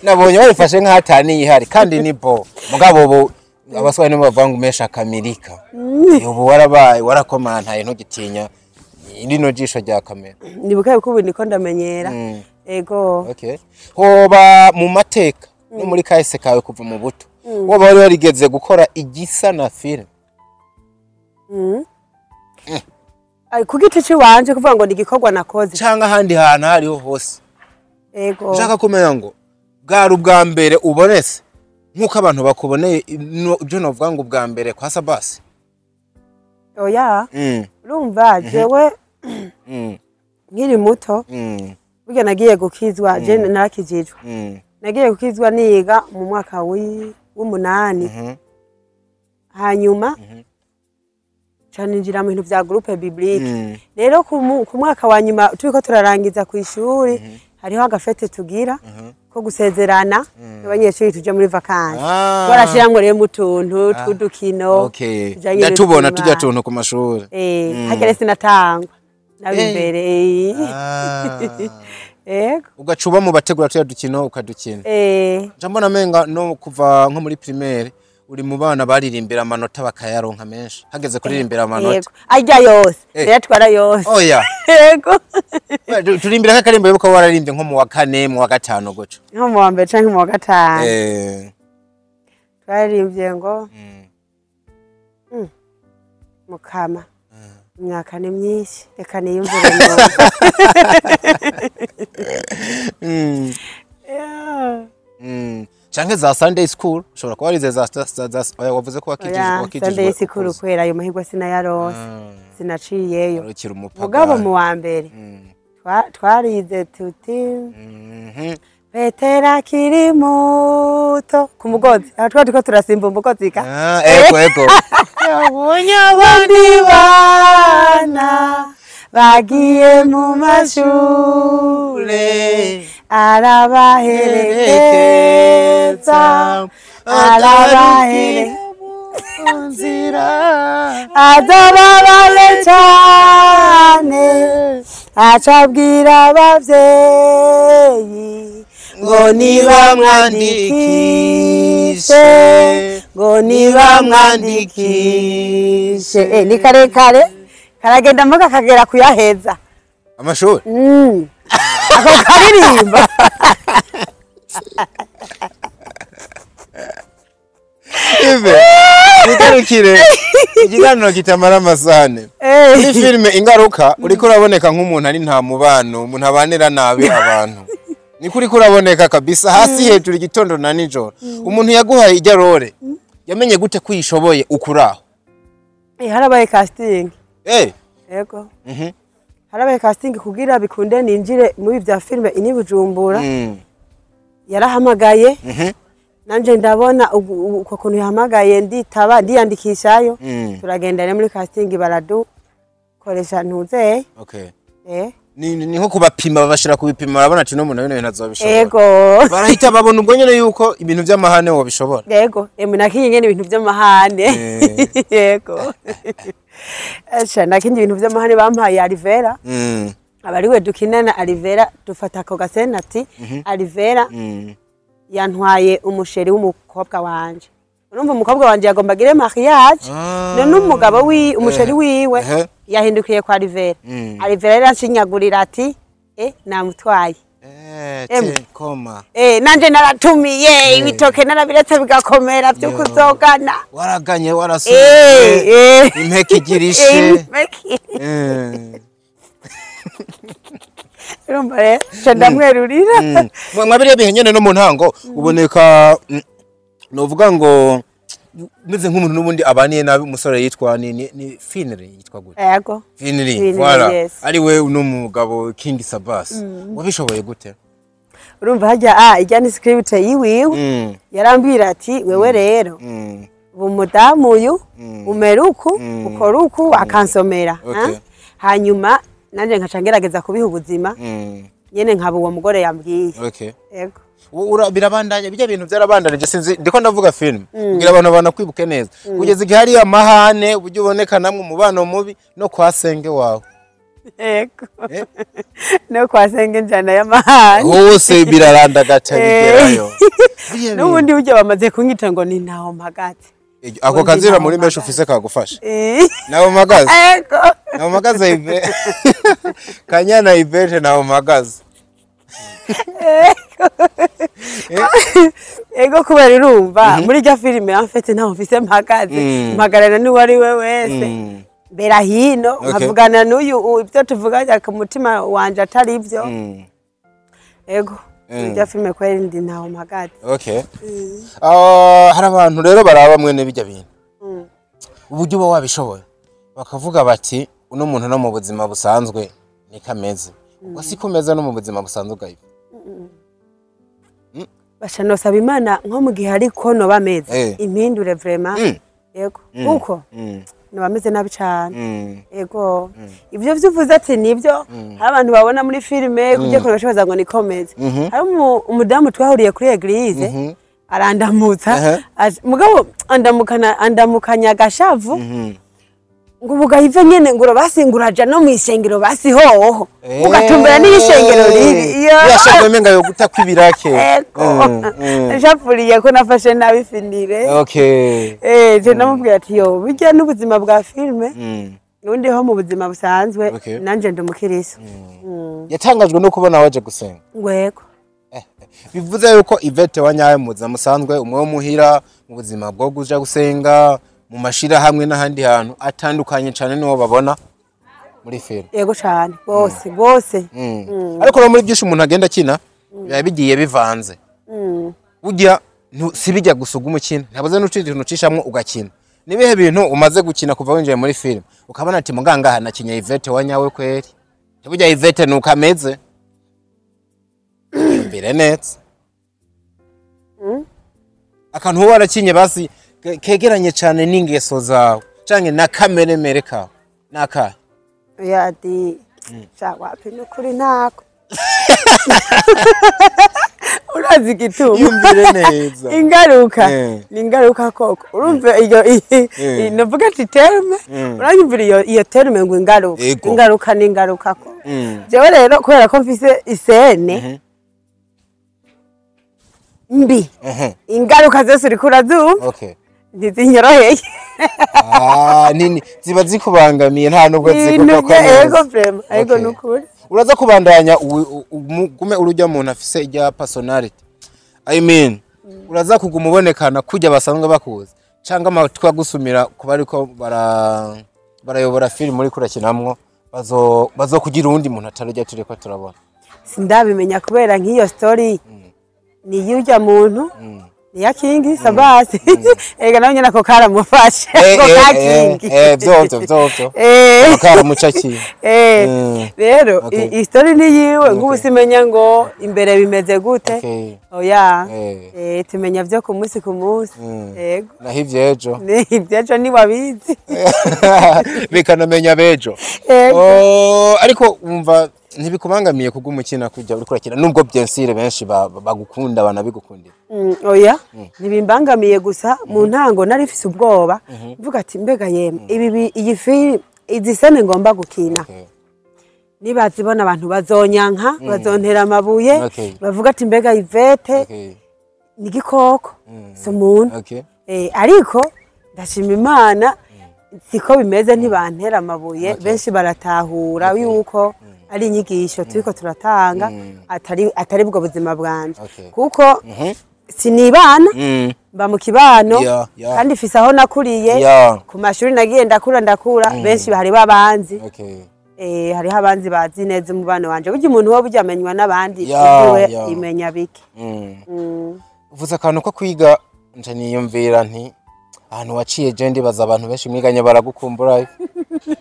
Nabonye babifashe nk'atani yihari kandi ni bo mugabo bo abaswaye no bavanga umesha kamirika. Ubu warabaye warakomantaye ntugitinya rino jisho rya kamera. Nibuka yuko ubu niko ndamenyera. Ego. Okay. Hoba mu mateka no muri kahise kawe kuva mu buto woba wari warigeze gukora igisa na film? Ay ku giti ciwanje kuvuga ngo nigikorwa nakoze cyangwa ahandi hantu hariho hose. Ego. Nshaka kumenya ngo bwari ubwa mbere ubonetse nkuko abantu bakuboneye ibyo novuga ngo ubwa mbere kwa Sabasi. Oya. Urumva jewe nkiri muto burya nagiye gukizwa je narakijijwe. Nagiye gukizwa niga mu mwaka w'umunani. Hanyuma caninjira mu bintu vya groupe biblique. Rero ku mwaka wa nyuma turiko turarangiza ku ishuri hariho agafete tugira ko gusezerana abanyeshuri tuje muri vacances. Barashiramwo rero mutuntu tw'udukino. Ndatubona tujya tuntu ku mashuri. Hagere sinatangwa. Nabimbere. Yego. Ugacuba mu bategura tuya dukino ukadukina. Nca mbona menga no kuva nko muri primaire uri mu bana baririmbira amanota bakayaronka menshi. Hageze kuririmbira amanota. Yego. Ajya yose. Yatwara yose. Oya. Yego. Turimbira nk'akarimbo yuko wararimbye nko mu wa kane, mu wa gatanu guco. Nko mu wa mbere canke mu wa gatanu. Twaririmbye ngo Mukama. Imyaka ni myinshi reka niyumvire none. Canke za Sunday school ushobora kuba warize za wavuze ko wakijijwe Sunday school kwera ayo mahirwe sinayaronse sinaciyeyo. Mugabo mu wa mbere twarize tuti Petero akiri muto ku mugozi aho twari turiko turasimba umugozi ka ego ego yabonye abandi bana bagiye mu mashure arabaherekeza arabaherekeza azababale cane acabwira abavyeyi ngo nibamwandikishe ngo nibamwandikishe. Ni karekare karagenda muga kagera kuyaheza amashuri. Ako karirimba. Ive nigarukire ikiganiro kitamara amasahane. Muri filime Ingaruka uriko uraboneka nk'umuntu ari nta mubano, umuntu abanira nabi abantu. Niko uriko uraboneka kabisa hasi hejuru igitondo na nijoro. Umuntu yaguhaye ijya role yamenye gute kuyishoboye ukuraho? Harabaye casting. Yego. Harabaye casting kugira bikunde ninjire muri vya filime ini Bujumbura. Yarahamagaye. Nanje ndabona uko kuntu yahamagaye nditaba ndiyandikishayo. Turagenda rero muri casting baradu koresha ntuze. Okay. Ni nko kubapima babashira kubipima barabona ati no muntu bino bintu azobishobora. Yego. Barahita babona ubwo nyene yuko ibintu by'amahane wobishobora. Yego, nakinye nyene ibintu by'amahane. Yego. Asha nakinye ibintu by'amahane bampaye Alivera. Abariwe dukinana Alivera dufata ako gasena ati Alivera yantwaye umusheri w'umukobwa wanje. Urumva umukobwa wanje yagomba agire mariage none umugabo wi umusheri wiwe yahindukiye kwa Alivera. Alivera yaranshinyagurira ati namutwaye. Koma. Nanje naratumiye ibitoke narabiretse bigakomera byo kuzogana. Waraganye warasuye. Impeke igirishe. Urumva rero ndamwerurira. Mwabiriye bihe nyene no mu ntango uboneka novuga ngo meze nk'umuntu n'ubundi abaniye nabi umusore yitwa ni Finley yitwa gute? Yego. Finley, voilà. Ari we uno mugabo King Sabas. Wabishoboye gute? Urumva hajya ijya ni script yiwiwe. Yarambwira ati wewe rero umudamu uyu umeruku ukora uku akansomera. Hanyuma nanje nkaca ngerageza kubiha ubuzima nyene nkaba uwo mugore yambwiye. Okay. Yego. Birabandanya bijya bintu byarabandanije sinzi ndiko ndavuga film kugira abantu banakwibuke neza kugeza igihe hari amahane uburyo uboneka namwe umubano mubi no kwa senge wawe. Yego. No kwa senge njana y'amahane hose birarandagata bigerayo. N'ubundi buryo bamaze kunyita ngo ni ntaho mpagaze. Ako kazira muri mesho ufise kagufasha. Naho mpagaze. Yego. Naho mpagaze Ive. Kanyana Ivete naho mpagaze. Ego kubera urumva muri rya filime amfete ntaho mfise mpagaze mpagarana n'uwari we wese mbera hino nkavugana n'uyu ibyo tuvuganya ku mutima wanje atari ibyo. Ego muri rya filime kweri ndi ntaho mpagaze. Okay. Hari abantu rero baraba mwene bijya bintu uburyo uba wabishoboye bakavuga bati uno muntu no mu buzima busanzwe ni kameze. Ubwo siko meza no mu buzima busanzwe gayive. Basha nosaba Imana nko mu gihe ariko no bameze impindure vraiment. Yego. Kuko no bameze nabi cyane. Yego. Ivyo vyuvuze ati nibyo hari abantu babona muri filime kujye ko bashoboza ngo nikomeze. Hari umudamu twahuriye kuri eglise arandamutsa mugabo andamukana andamukanya gashavu. Ngo ubugayive nyene ngo urabasinguraja no mw'ishengero basi hoho ugatumbera n'ishengero riri iyo Yashaka menga yo guta kwibirake. Ego. Nshapfuriye ko nafashe nabi finire. Okay. Je namubwira ati yo bijya n'ubuzima bwa filme nundi ho mu buzima busanzwe nanje ndi umukiristo. Yatangajwe no kubona waje gusenga. Ngwego. Bivuze yuko Yvette wanyaye mu buzima musanzwe umwe wo muhira mu buzima bwo kuja gusenga mu mashira hamwe n'ahandi hantu atandukanye cyane n'uwo babona muri filme. Yego cyane bose bose. Ariko no muri byinshi umuntu agenda akina biba bigiye bivanze. Burya si bijya gusuga umukino ntabuze n'ucindi kintu ucishamwo ugakina. Nibihe bintu umaze gukina kuva winjiye muri filme ukabona ati muganga aha nakinye Yvette wanyawe kweri? Burya Yvette nuko ameze. Mbere neza. Akantu uba warakinye basi kegeranye cyane n'ingeso zawe canke na kamere mere kawe naka Ya di wapi nukuri ntako. Urazi igituma. Yumvire neza. Ingaruka ni ingaruka koko. Urumva iyo novuga ati terme uranyumvira iyo terme ngo ingaruka. Ingaruka ni ingaruka koko. Jewe rero kubera ko mfise isene mbi ingaruka zose uriko urazumva. Okay. Ntizinyoroheye. Nini ziba zikubangamiye nta nubwo zikuva. Ego vraiment, ego nukuri. Uraza kubandanya ugume urujya muntu afise ijya personality. I mean, uraza kuguma ubonekana kujya basanzwe bakuzi canga amatwi agusumira kuba ariko barayobora film muri kurakinamwo bazo kugira uwundi muntu atarujya tureko turabona. Sindabimenya kubera nk'iyo story ni yujya muntu ya King Sabasi. Ega nawe nyene ako karamufashe ako ka King. Byo. Karamucaki. Rero i story ni yiwe ngubu simenya ngo imbere bimeze gute. Oya. Tumenya vyo ku munsi ku munsi. Yego. Naho ivyejo. Ni ivyejo ni wabizi. Bikanamenya bejo. Ariko umva ntibikubangamiye kugumukina kujya uri kurakina nubwo byensire benshi bagukunda banabigukundira. Oya ntibimbangamiye gusa mu ntango nari mfise ubwoba mvuga ati mbega yemwe ibi iyi film izi scene ngomba gukina nibazibona abantu bazonyanka bazontera amabuye bavuga ati mbega Yvette ni igikoko si umuntu. Ariko ndashima Imana siko bimeze ntibantera amabuye benshi baratahura yuko ari inyigisho turiko turatanga atari bwo buzima bwanje kuko sinibana mba mu kibano kandi mfise aho nakuriye ku mashuri nagiye ndakura benshi hari babanzi. Hariho abanzi bazi neza umubano wanje burya umuntu wo burya amenywa n'abandi iwe imenya bike. Uvuze akantu ko kwiga nje niyumvira nti ahantu waciye je ndibaza abantu benshi mwiganye baragukumbura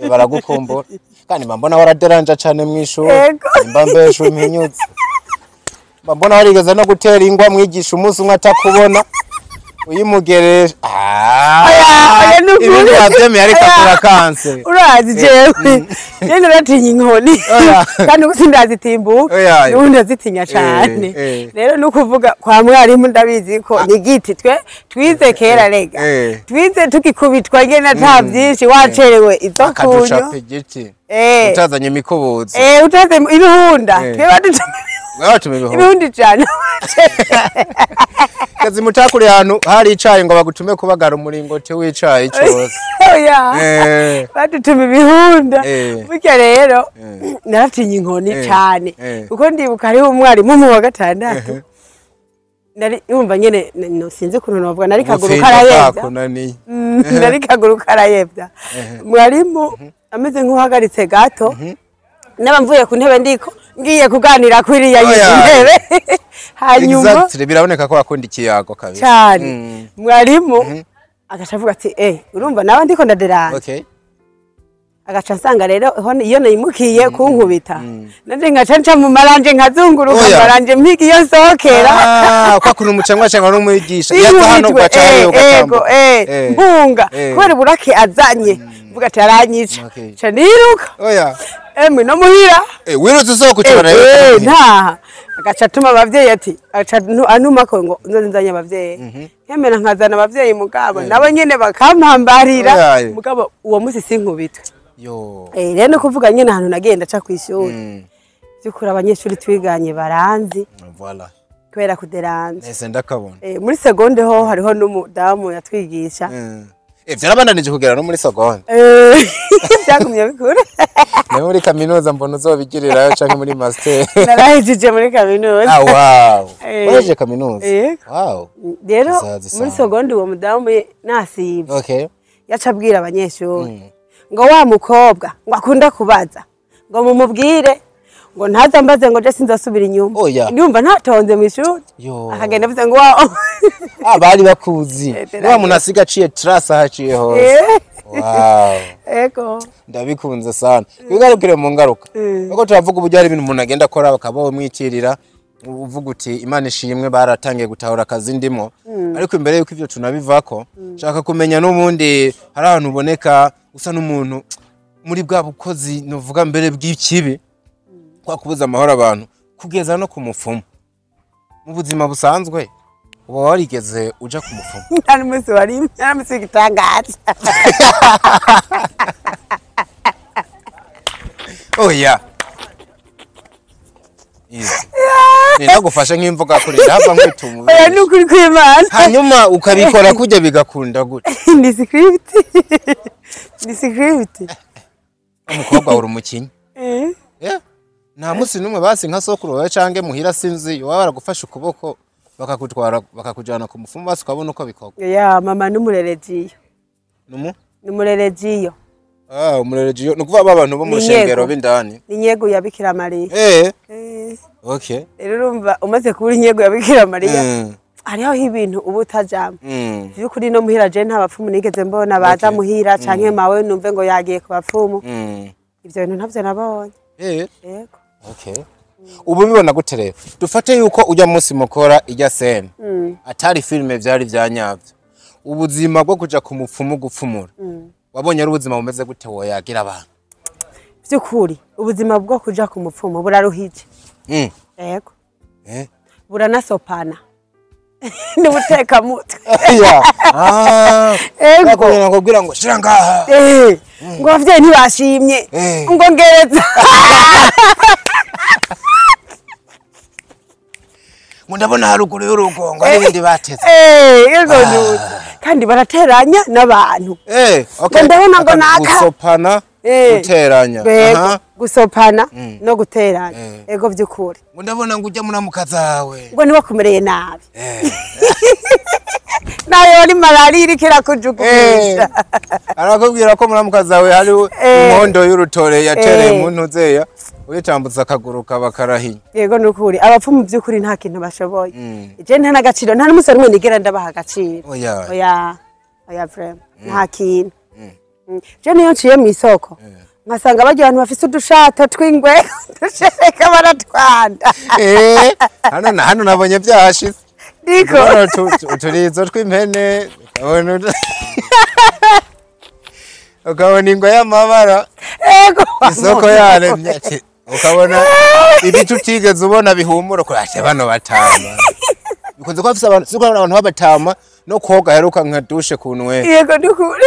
baragukumbura kandi mbona waraderanja cyane mw'ishuri mba mbesha impinyutse mbona warigeze no gutera ingwa mwigisha umunsi umwe atakubona uyimugereje. Ibintu wavyemeye ariko turakanse. Urazi jewe je naratinya inkoni kandi ubu sindazitimbuka n'ubu ndazitinya cane. Rero nukuvuga kwa mwarimu ndabizi ko ni giti twe twize kera rega twize tukikubitwa ngene ata vyinshi wacerewe izo kunyo utazanye imikubuzo utaze ibihunda twe baduca ibihundi cyane. Kazi mutakuri ahantu hari icayi ngo bagutume kubagara umuringoti w'icayi cyose. Oya. Badutuma ibihunda. Burya rero naratinya inkoni cyane kuko ndibuka hariho umwarimu mu wa gatandatu nari yumva nyene sinzi ukuntu novuga nari kaguru karayevya. Nari kaguru karayevya. Mwarimu ameze nk'uhagaritse gato naba mvuye ku ntebe ndiko ngiye kuganira kuri ya ntebe hanyuma exactly biraboneka ko akunda ikiyago kabisa cyane. Mwarimu agaca avuga ati urumva nawe ndiko ndaderana. Agaca nsanga rero iyo nayimukiye kunkubita nanje nkaca nca mu maranje nkazunguruka maranje mpigi iyo nsohokera. Kwa kuntu umucangwa cyangwa n'umwigisha yaza hano ugaca hariya ugatamba mpunga kubera uburake azanye mvuga ati aranyica nca niruka. Oya emwe no muhira wirutse usohoka ucibona ntaha Agaca atuma abavyeyi ati aca antuma ko ngo nzoze nzanye abavyeyi. Nkemera nkazana abavyeyi, mugabo nabo nyene bakampambarira. Oyaye. Mugabo uwo munsi sinkubitwe. Yo. Rero no kuvuga nyene ahantu nagenda ca kw'ishuri, by'ukuri abanyeshuri twiganye baranzi Voilà. kubera kuderanza. Nese ndakabona. Muri seconde ho hariho n'umudamu yatwigisha. Vyarabandanije kugera no muri seconde? Byagumye bikura. Nawe muri kaminuza mbona uzobigirirayo canke muri master. Narahejeje muri kaminuza. Ah, wow. Eh. Wahejeje kaminuza? Yego. Wow. Rero Zazisanga. muri seconde uwo mudamu nasibye, yaca abwira abanyeshuri ngo wa mukobwa ngo akunda kubaza, ngo mumubwire ngo ntaza mbaze, ngo je sinzasubira inyuma. Oya. Ndumva ntatonze mu ishuri. Yo. Akagenda avuze ngo wa Ah, bari bakuzi. Terage. Wa muntu asiga aciye trace aho aciye hose. Wow. Ego. Ndabikunze sana. Twigarukire mu ngaruka. Kuko turavuga uburyo hari ibintu umuntu agenda akora bakaba bamwitirira, uvuga uti Imana ishimwe baratangiye gutahura akazi ndimo. Ariko imbere yuko ivyo tunabivako, nshaka kumenya n'ubundi hari ahantu uboneka usa n'umuntu muri bwa bukozi novuga mbere bw'ikibi, kwa kubuza amahoro abantu kugeza no ku mupfumu. Mu buzima busanzwe uba warigeze uja ku mupfumu? Nta n'umunsi wari, nta n'umunsi w'igitangaza. Oya. Easy. Nindagufashe nk'imvuga kuri ndava nkwituma. Oya, ni ukuri kw'Imana. Hanyuma ukabikora kujya bigakunda gute? Ni script, ni script. Umukobwa uri umukinyi. Eh? Nta munsi n'umwe basi nka sokuru wawe canke muhira, sinzi, waba baragufashe ukuboko bakakutwara bakakujana ku mupfumu, basi ukabona uko bikorwa? Ya mama n'umureregiyo. Numu? N'umureregiyo. Ah, umureregiyo. Ni ukuvuga ba bantu bo mu Ni rushengero nyego. b'indani. Ni nyego ya Bikira Mariya. Rero urumva umaze kubura inyego ya Bikira Mariya, hariho ibintu uba utajamwo. Vy'ukuri no muhira je nta bapfumu nigeze mbona baza muhira, canke mawe numve ngo yagiye ku bapfumu. Ivyo bintu ntavyo nabonye. Yego. Okay. Ubu bibona gute rero? Dufate yuko ujya munsi mukora ijya scène, atari filme, vyari vya nyavyo. Ubuzima bwo kuja ku mupfumu gupfumura, wabonye ari ubuzima bumeze gute woyagira abantu? Vy'ukuri ubuzima bwo kuja ku mupfumu buraruhije. Yego. Buranasopana n'ubutekamutwe. Ya. Ah. Ego. Bakubwira ngo kubwira ngo shira ngaha. Ngo abavyeyi ntibashimye, ngo ngereza. Ngo ndabona haruguru y'urugo ngo hari ibindi bateze. Ego nuzi. Kandi barateranya n'abantu. Okay. Ngo ndabona ngo naka. Gusopana, guteranya. Yego, gusopana no guteranya. Ego, vy'ukuri. Ngo ndabona ngo ujya muramukazawe. Ngo niwakumereye nabi. Nayo ni malariya iriko irakujugumisha. Arakubwira ko muramukazawe hari inkondo y'urutore yatereye mu ntuzeya uyitambutsa akaguru kaba karahinya. Yego, nukuri abapfumu by'ukuri nta kintu bashoboye. Je nta n'agaciro, nta n'umunsi n'umwe nigera ndabaha agaciro. Oya. Oya, oya, vraiment nta kintu. Je niyo nciye mu isoko nkasanga barya abantu bafise udushato tw'ingwe dushereka baratwanda. Hano na hano nabonye byahashize. Niko. Ndabona uturizo tw'impene, ukabona ingwe y'amabara. Isoko yaremye ati, ukabona ibiti utigeze ubona bihumura ko ati bano batama bikunze kuba bafise abantu, siko abantu b'abatama no koga aheruka nka douche kunwe. Yego, nukuri.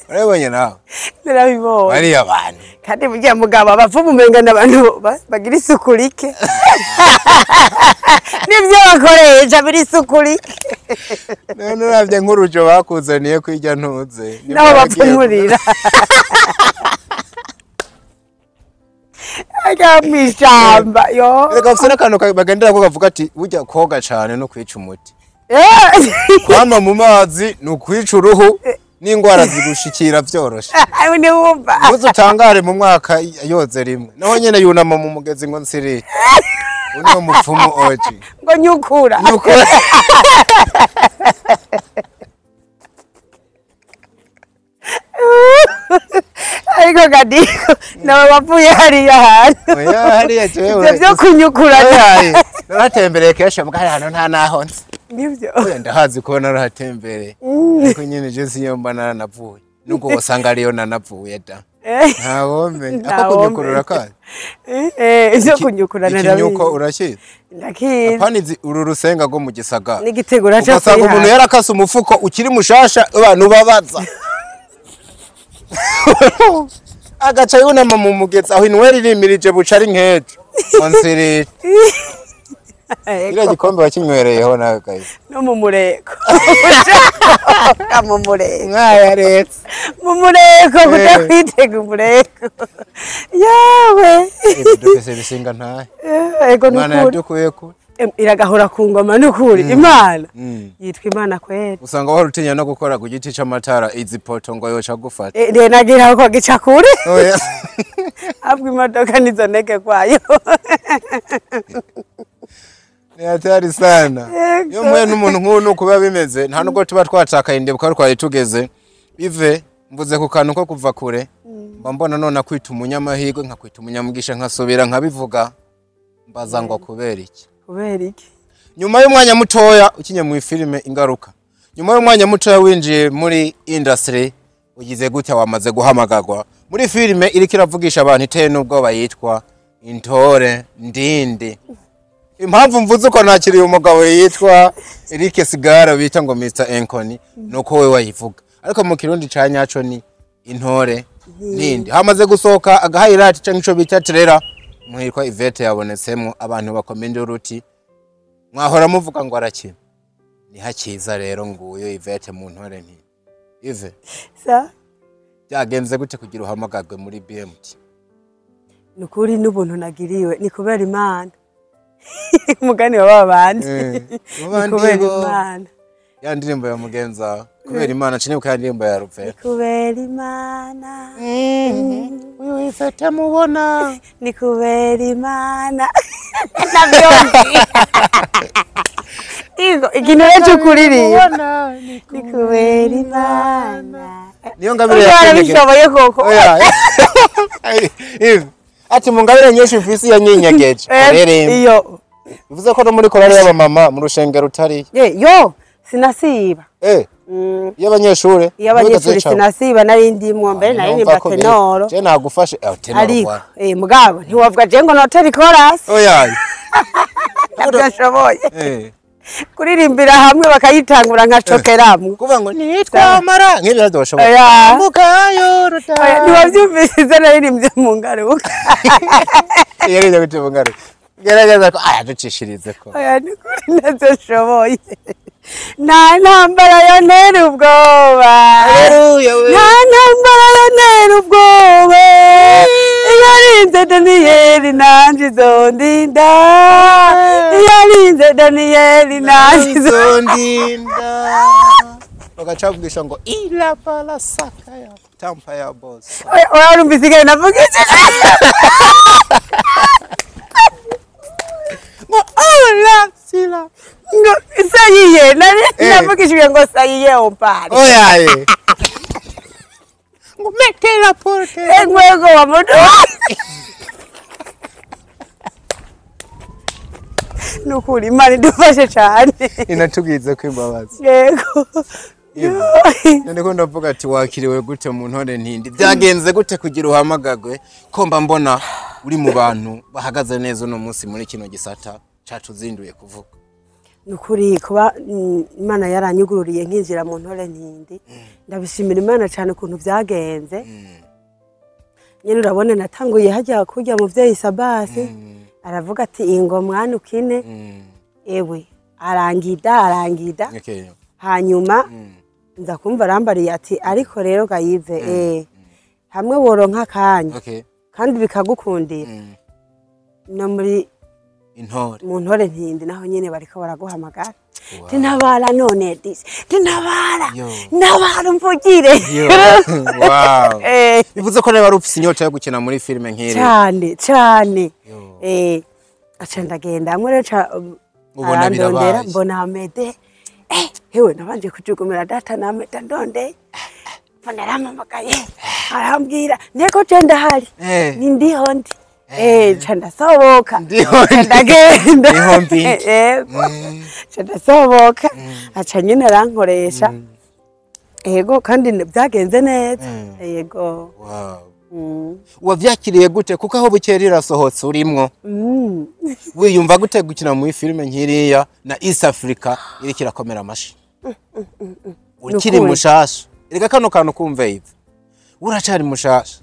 Urabonye nawe? Narabibonye. Bariya bantu. Kandi burya mugabo abapfumu umenga n'abantu bagira isuku rike, nibyo bakoresha biri isuku rike. None uravye nk'urujo bakuzaniye kwirya ntuze. Naho bapfumurira ajya mw'ishamba yo. Reka bafise n'akantu bagendera ko kavuga ati burya koga cane no kwica umuti. Kwama mu mazi ni ukwica uruhu n'ingwara zigushikira vyoroshe. Ayo ntiwumva. Muze utangare mu mwaka yoze rimwe. Naho nyene yunama mu mugezi ngo nsirire. Uno mupfumu oji. Ngo nyukura. Nyukura. Ariko gadiko nawe wapfuye hariya hantu. Oya, hariya jewe. Ivyo vyo kunyukura. Oya, naratembereye kenshi mbwa hariya hantu nta naho nzi. Nivyo. Oya, ndahazi kuba narahatembereye. Ariko nyene je siyo mba naranavuye. Nubwo wasanga ariyo nanapfuye da. Ntawomenya. Ako kunyukurura kazi. Ivyo kunyukura narabizi. Ikinyuko urakizi? Ndakizi. Apana izi uru rusenga rwo mu gisagara. N'igitegura cyo Ugasanga umuntu yarakase umufuko ukiri mushasha abantu babaza. Agaca yunama mu mugezi aho inweri irimirije buca ari nkejo. Onsirije. Iriya gikombe wakinywereyeho nawe guys. No mu mureko. Mu mureko. Mwayaretse. Mu mureko kuja kwitega umureko. Yawe. Dufise bisinga ntahe. Ego Imana nukuri. yadukuye kure. Iragahora ku ngoma nukuri. Imana. Yitwa Imana kweri. Usanga wahora utinya no gukora ku giti c'amatara izi poto ngo yoca gufata. Nagira ko gica kure. Oya. Abwo imodoka nizo ntege kwayo. Ni hatari sana. Iyo mwe n'umuntu nk'uyu nuko biba bimeze nta nubwo tuba twatakaye ndibuka ko twari tugeze bive mvuze ku kantu ko kuva kure mba mbona none akwita umunyamahirwe nkakwita umunyamugisha nkasubira nkabivuga mbaza ngo kubera iki. Kubera iki? Nyuma y'umwanya mutoya ukinye mu filime Ingaruka, nyuma y'umwanya mutoya winjiye muri industry ugize gute wamaze guhamagarwa muri filime iriko iravugisha abantu iteye n'ubwoba yitwa Intore Ndindi. Impamvu mvuze uko nakiriye umugabo yitwa Eric Sigara bita ngo Mr Enkoni nuko we wayivuga, ariko mu kirundi ca nyaco ni Intore Ndindi. Hamaze gusohoka agahighlight canke ico bita trailer muhirwa Yvette yabonetsemwo abantu bakomende uruti mwahora muvuga ngo arakina ni hakiza rero nguyo Yvette mu Ntore Ntindi. Yve Sa byagenze gute kugira uhamagagwe muri BMT? Nukuri n'ubuntu nagiriwe ni kubera Imana. Umugani wa babandi. Ni kubera Imana. Ya ndirimbo ya mugenza kubera Imana cine buka ndirimbo ya Rupfe. Kubera Imana. Uyu Yvette mubona ni kubera Imana. Navyumvi. Igo ikintu cyo kuririmba ni kubera Imana. Niyo ngabire ya koko. Oya. Ati mu ngabire nyinshi mfisi ya nyinyageje. Iyo. Bivuze ko no muri korale y'abamama mu rushengero utari. Yo sinasiba. Iyo abanyeshure. Iyo abanyeshure sinasiba nari ndimwo mbere nari nimba tenoro. Je nagufashe tenoro. Ariko mugabo ntiwavuga je ngo noteri chorus. Oya. Ndashoboye. Kuririmbira hamwe bakayitangura nkacokeramwe. Kuvuga ngo nitwamara nk'ibyo doshoboye. Mukayo ruta. Ntiwavyumvise naririmbye mu ngaruka. Yari gute mu ngaruka. Gerageza ko aya ducishirize ko. Oya nukuri ntazoshoboye. Nta ntambara yontera ubwoba. Nta ntambara yontera ubwoba. Iyo arinze Daniyeli nanje izondinda. Iyo arinze Daniyeli nanje izondinda. Bagaca bavugisha ngo ila pala saka ya tampa ya boss. Oya urumvise ingene navuga iki? Ngo ola sila. Ngo sayiye navugishije ngo sayiye ompari. Oya ye. Ngo mete la porte. Engwego wa mudu. Nukuri Imana idufashe cyane. Inatugize kwimbabaza. Yego. None ko ndavuga ati wakiriwe gute mu Ntore Ntindi? Byagenze gute kugira uhamagagwe ko mba mbona uri mu bantu bahagaze neza uno munsi muri kino gisata cacu zinduye kuvuga? Nukuri kuba Imana yaranyugururiye nkinjira mu Ntore Ntindi ndabishimira Imana cyane ukuntu byagenze. Nyene urabona natanguye hajya kurya muvyeyi Sabasi aravuga ati ingo mwana ukine ewe arangida. Hanyuma nza kumva arambariye ati ariko rero gayive hamwe woronka akanya kandi bikagukundira no muri Intore mu Ntore Ntindi naho nyene bariko baraguhamagara. Tintabara none disi tintabara ntabara umvugire. Wow. Bivuze ko nawe wari ufise inyota yo gukina muri filime nk'iri cyane cyane. Aca ndagenda hamwe rero ubona birabaye mbona Amede. Hewe nabanje kujugumira data na Amede ndonde mbona arampamagaye arambwira nteko je ndahari ni ndiho ndi. Ca ndasohoka ndagenda ca ndasohoka aca nyine arankoresha. Yego, kandi byagenze neza, yego. Wow. Wavyakiriye gute? Kuko aho bukera irasohotse urimwo. Wiyumva gute gukina muri filime nkiriya na East Africa iriko irakomera amashi, ukiri Nukuri. mushasha? Erega kano kantu kumve, ivi uracari mushasha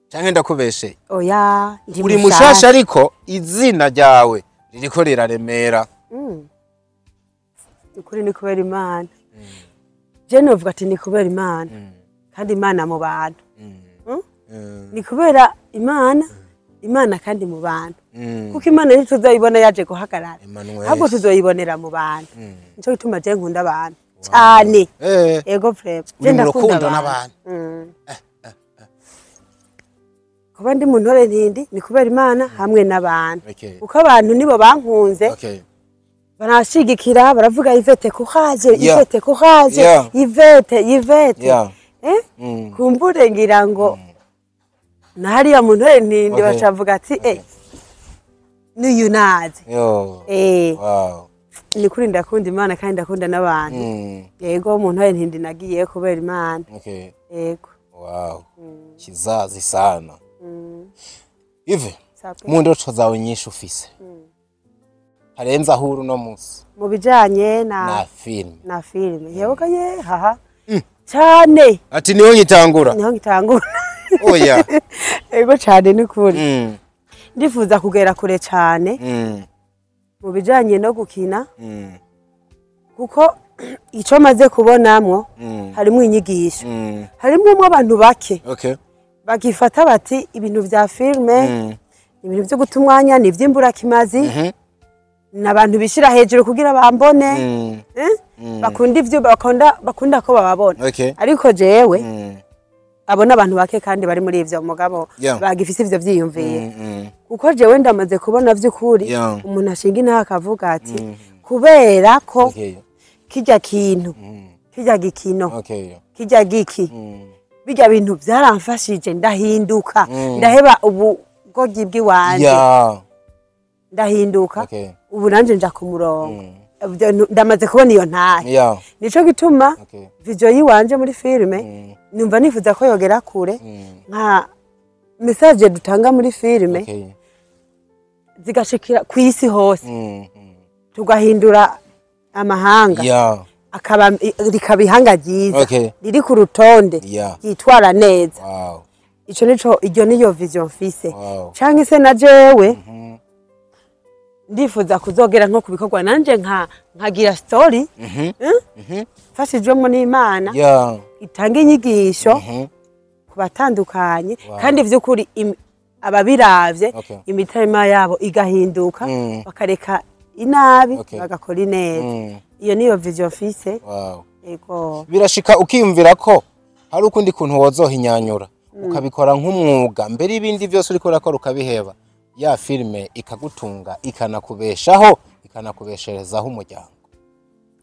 canke ndakubesheye? Oya, ndi Uri mushasha, ariko izina ryawe ririko riraremera. Ukuri ni kubera Imana. Je novuga ati ni kubera Imana, kandi Imana mu bantu. Ni kubera Imana, Imana kandi mu bantu, kuko Imana ntituzayibona yaje guhagarara, Emmanuel. ahubwo tuzoyibonera mu bantu. Nico gituma je nkunda abantu cane. Ego, vraiment. Uri mu rukundo n'abantu. Kuba ndi mu ntore ntindi ni kubera Imana hamwe n'abantu, kuko abantu nibo bankunze, barashigikira, baravuga: "Yvette, courage." "Yvette, courage." "Yvette, Yvette." Kumbure ngira ngo na hariya mu ntore ntindi bacavuga ati: "N'uyu nazi." Yo. Ni kuri ndakunda Imana kandi ndakunda n'abantu. Yego, mu ntore ntindi nagiye kubera Imana. Yego. Wow. Kizazi sana. Ive, Sape. mu ndoto zawe nyinshi ufise, harenze aho uri uno munsi Mu bijanye na na filime? Na filime, yewe ye, haha, cyane. Ati niho ngitangura. Niho ngitangura. Oya. Yego cyane, ni kuri. Ndifuza kugera kure cyane mu bijanye no gukina, kuko icyo maze kubonamwo harimo inyigisho, harimo umwe abantu bake bagifata bati ibintu vya filime, ibintu vyo guta umwanya, ni ivy'imburakimazi, ni abantu bishira hejuru kugira bambone, eh? Bakunda ivyo bakunda ko bababona. Ariko jewe abo n'abantu bake kandi bari muri ivyo, mugabo bagifise ivyo vyiyumviye, kuko jewe ndamaze kubona vy'ukuri umuntu ashinga intahe akavuga ati kubera ko kirya kintu, kirya gikino, kirya giki, bijya bintu byaramfashije, ndahinduka, ndaheba ubugoryi bw'iwanje, ndahinduka, ubu nanje nja ku murongo. Ndamaze kubona iyo ntahe. Nico gituma vision yiwanje muri filime numva nifuza ko yogera kure, nka message dutanga muri filime zigashikira ku isi hose, tugahindura amahanga, akaba rikaba ihanga ryiza riri ku rutonde, ryitwara neza. Ico nico, iryo niyo vision mfise. Canke se na jewe ndifuza kuzogera nko ku bikorwa nanje nkagira story mfashijwemo n'Imana, itanga inyigisho ku batandukanye, kandi vy'ukuri ababiravye imitima yabo igahinduka, bakareka inabi, bagakora ineza. Iyo niyo vision mfise. Ego. Birashika ukiyumvira ko hari ukundi kuntu wozohinyanyura, ukabikora nk'umwuga mbere y'ibindi byose uriko urakora, ukabiheba, ya filime ikagutunga, ikanakubeshaho, ikanakubesherezaho umuryango?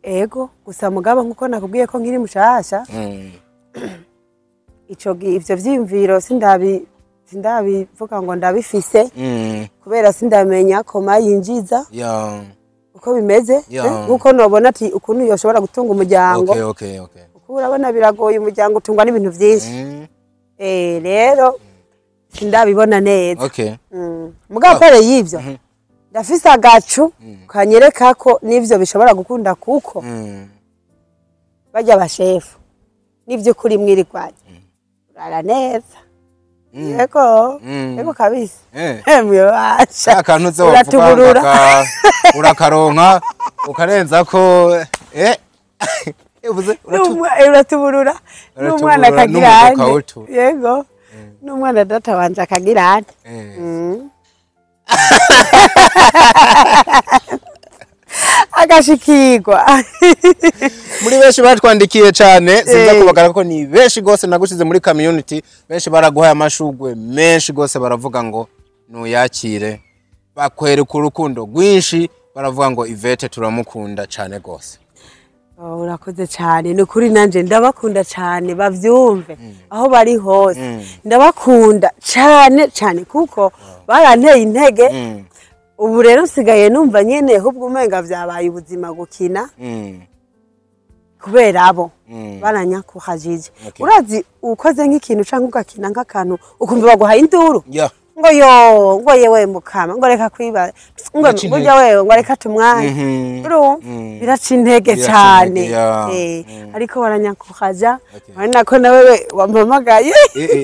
Ego, gusa mugabo nkuko nakubwiye ko nkiri mushasha, ico ivyo vyiyumviro sindabivuga ngo ndabifise, kubera sindamenya koma yinjiza, uko bimeze, nkuko nobona ati ukuntu yoshobora gutunga umuryango, kuko urabona biragoye, umuryango utungwa n'ibintu vyinshi. Rero sindabibona neza. Mugabo pere y'ivyo ndafise agacu kanyereka ko n'ivyo bishobora gukunda, kuko barya bashefu n'ivy'ukuri mwirigwanye urara neza. Yego. Yego kabisa. Mwibasha. Akantu uze wavuga Uratuburura. Urakaronka ukarenza ko uvuze Uratuburura n'umwana Uratuburura, akagira n'umugoka ane. Awutura. Yego, n'umwana data wanje akagira ane. Agashikirwa. Muri benshi batwandikiye cyane, sinza kubagara ko ni benshi gose, nagushize muri community, benshi baraguhaye amashugwe menshi gose, baravuga ngo nuyakire, bakwereka urukundo rwinshi, baravuga ngo Yvette turamukunda cyane gose. Oh, urakoze cyane, ni ukuri nanje ndabakunda cyane, bavyumve aho bari hose, ndabakunda cyane cyane kuko baranteye intege. Ubu rero nsigaye numva nyene ahubwo umenga vyabaye ubuzima gukina. Kubera abo baranyakuhajije. Okay. Urazi ukoze nk'ikintu canke ugakina nk'akantu, ukumva baguhaye induru, Yeah. ngo yo, ngo yewe mukama, ngo reka kwiba, ngo Biraca intege. Burya wewe, ngo reka tumwanya. Urumva, biraca intege Biraca cane. intege, yeah. Ariko baranyakuhaja. Okay. Ari nako nawe wampamagaye.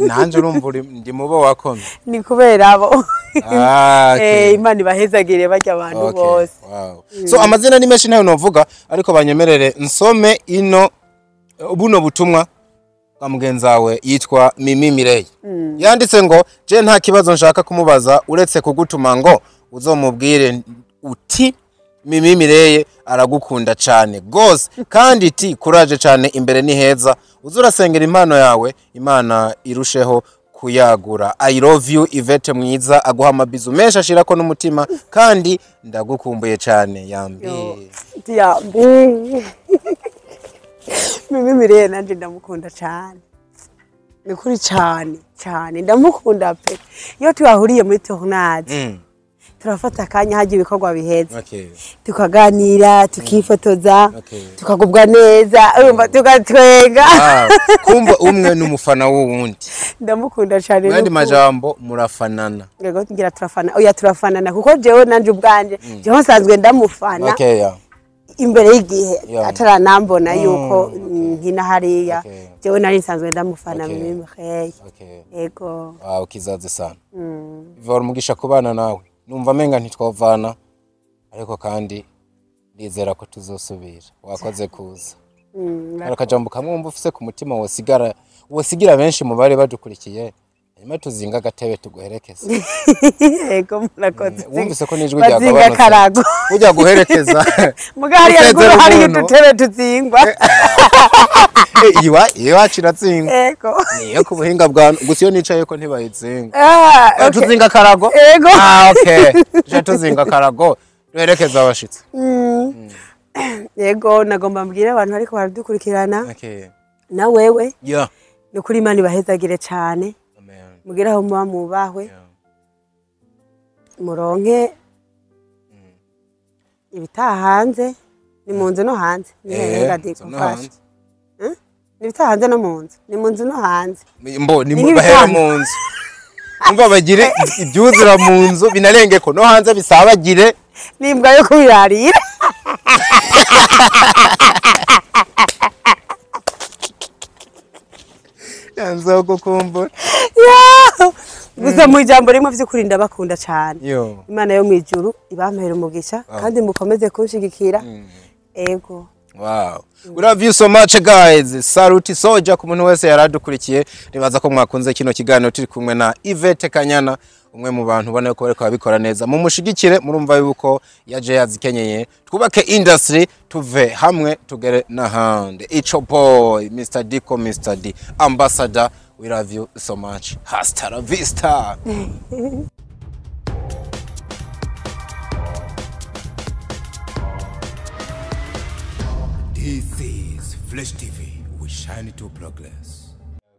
Nanje urumva ndi mubo wakomye. Ni kubera abo. Ah, okay. Imana ibahezagire barya abantu Okay, bose. Wow. So amazina ni menshi nayo novuga, ariko banyemerere nsome ino buno butumwa bwa mugenzi wawe yitwa Mimi Mireye. Yanditse ngo: "Je nta kibazo nshaka kumubaza uretse kugutuma ngo uzomubwire uti Mimi Mireye aragukunda cane gose, kandi ti courage cane, imbere ni heza, uzurasengera impano yawe, Imana irusheho kuyagura. I love you Yvette mwiza, aguha amabizu menshi ashirako n'umutima, kandi ndagukumbuye cane, yambi." Yambi. Mimi Mireye nanje ndamukunda cane, ni kuri cane cane ndamukunda pe. Iyo twahuriye muri tournage, turafata akanya hajya ibikorwa biheze, tukaganira, tukifotoza, tukagubwa neza, urumva, tugatwenga. Ah, kumva umwe n'umufana w'uwundi. Ndamukunda cane. Mwandi N'ukuri. majambo murafanana. Yego, ngira turafana, oya, turafanana, kuko jewe nanje ubwanje, jewe nsanzwe ndamufana imbere y'igihe, ataranambona yuko nkina hariya. Jewe nari nsanzwe ndamufana. Mimi Mireye. Yego. Wow, kizazi sana. Ivora umugisha kubana nawe. Numva menga ntitwovana, ariko kandi ndizera ko tuzosubira. Wakoze kuza. Hari akajambo kamwe wumva ufise ku mutima wosigara, wosigira benshi mu bari badukurikiye, hanyuma tuzinga agatebe tuguherekeze. Yego, murakoze. Wumvise ko n'ijwi Bazinga ryagabanutse. karago. Ujya guherekeza. Muga hariya Usezera ruguru hariyo umuntu. udutebe tuzingwa. Iwacu iratsinga. Yego. Niyo ku buhinga bwa gusa, iyo nicaye ko ntibayitsinga. Ah, okay. Tuzinga akarago. Yego. Ah, okay, tuje tuzinga akarago duherekeza abashitsi. Yego, nagomba mbwire abantu ariko baradukurikirana na wewe, ni ukuri Imana ibahezagire cane. Amen. Mugire aho muba mubahwe, muronke ibitaha hanze, ni mu nzu no hanze, ni hehe gadi Nzu no gufasha? hanze. Ni ibitaha hanze no mu nzu, ni mu nzu no hanze. Mbo ni Ni bahera nk'ibitanda. mu nzu, umva, bagire ibyuzura mu nzu binarengeko no hanze bisabagire. N'imbwa yo kubirarira. Nzogukumbura. Ya! Gusa mu ijambo rimwe, vy'ukuri ndabakunda cane. Yo. Imana yo mw'ijuru ibampera umugisha, kandi mukomeze kunshigikira. Ego. Wow. We love you so much, guys. Saluti soja ku muntu wese yaradukurikiye. Nibaza ko mwakunze kino kiganiro turi kumwe na Yvette Kanyana, umwe mu bantu ubona ko bariko babikora neza. Mumushigikire, murumva yuko yaje yazikenyeye. Twubake industry, tuve hamwe tugere n'ahandi. It's your boy Mr. Dico, Mr. D Ambassador. We love you so much. Hasta la vista. This is Flash TV. We shine to progress.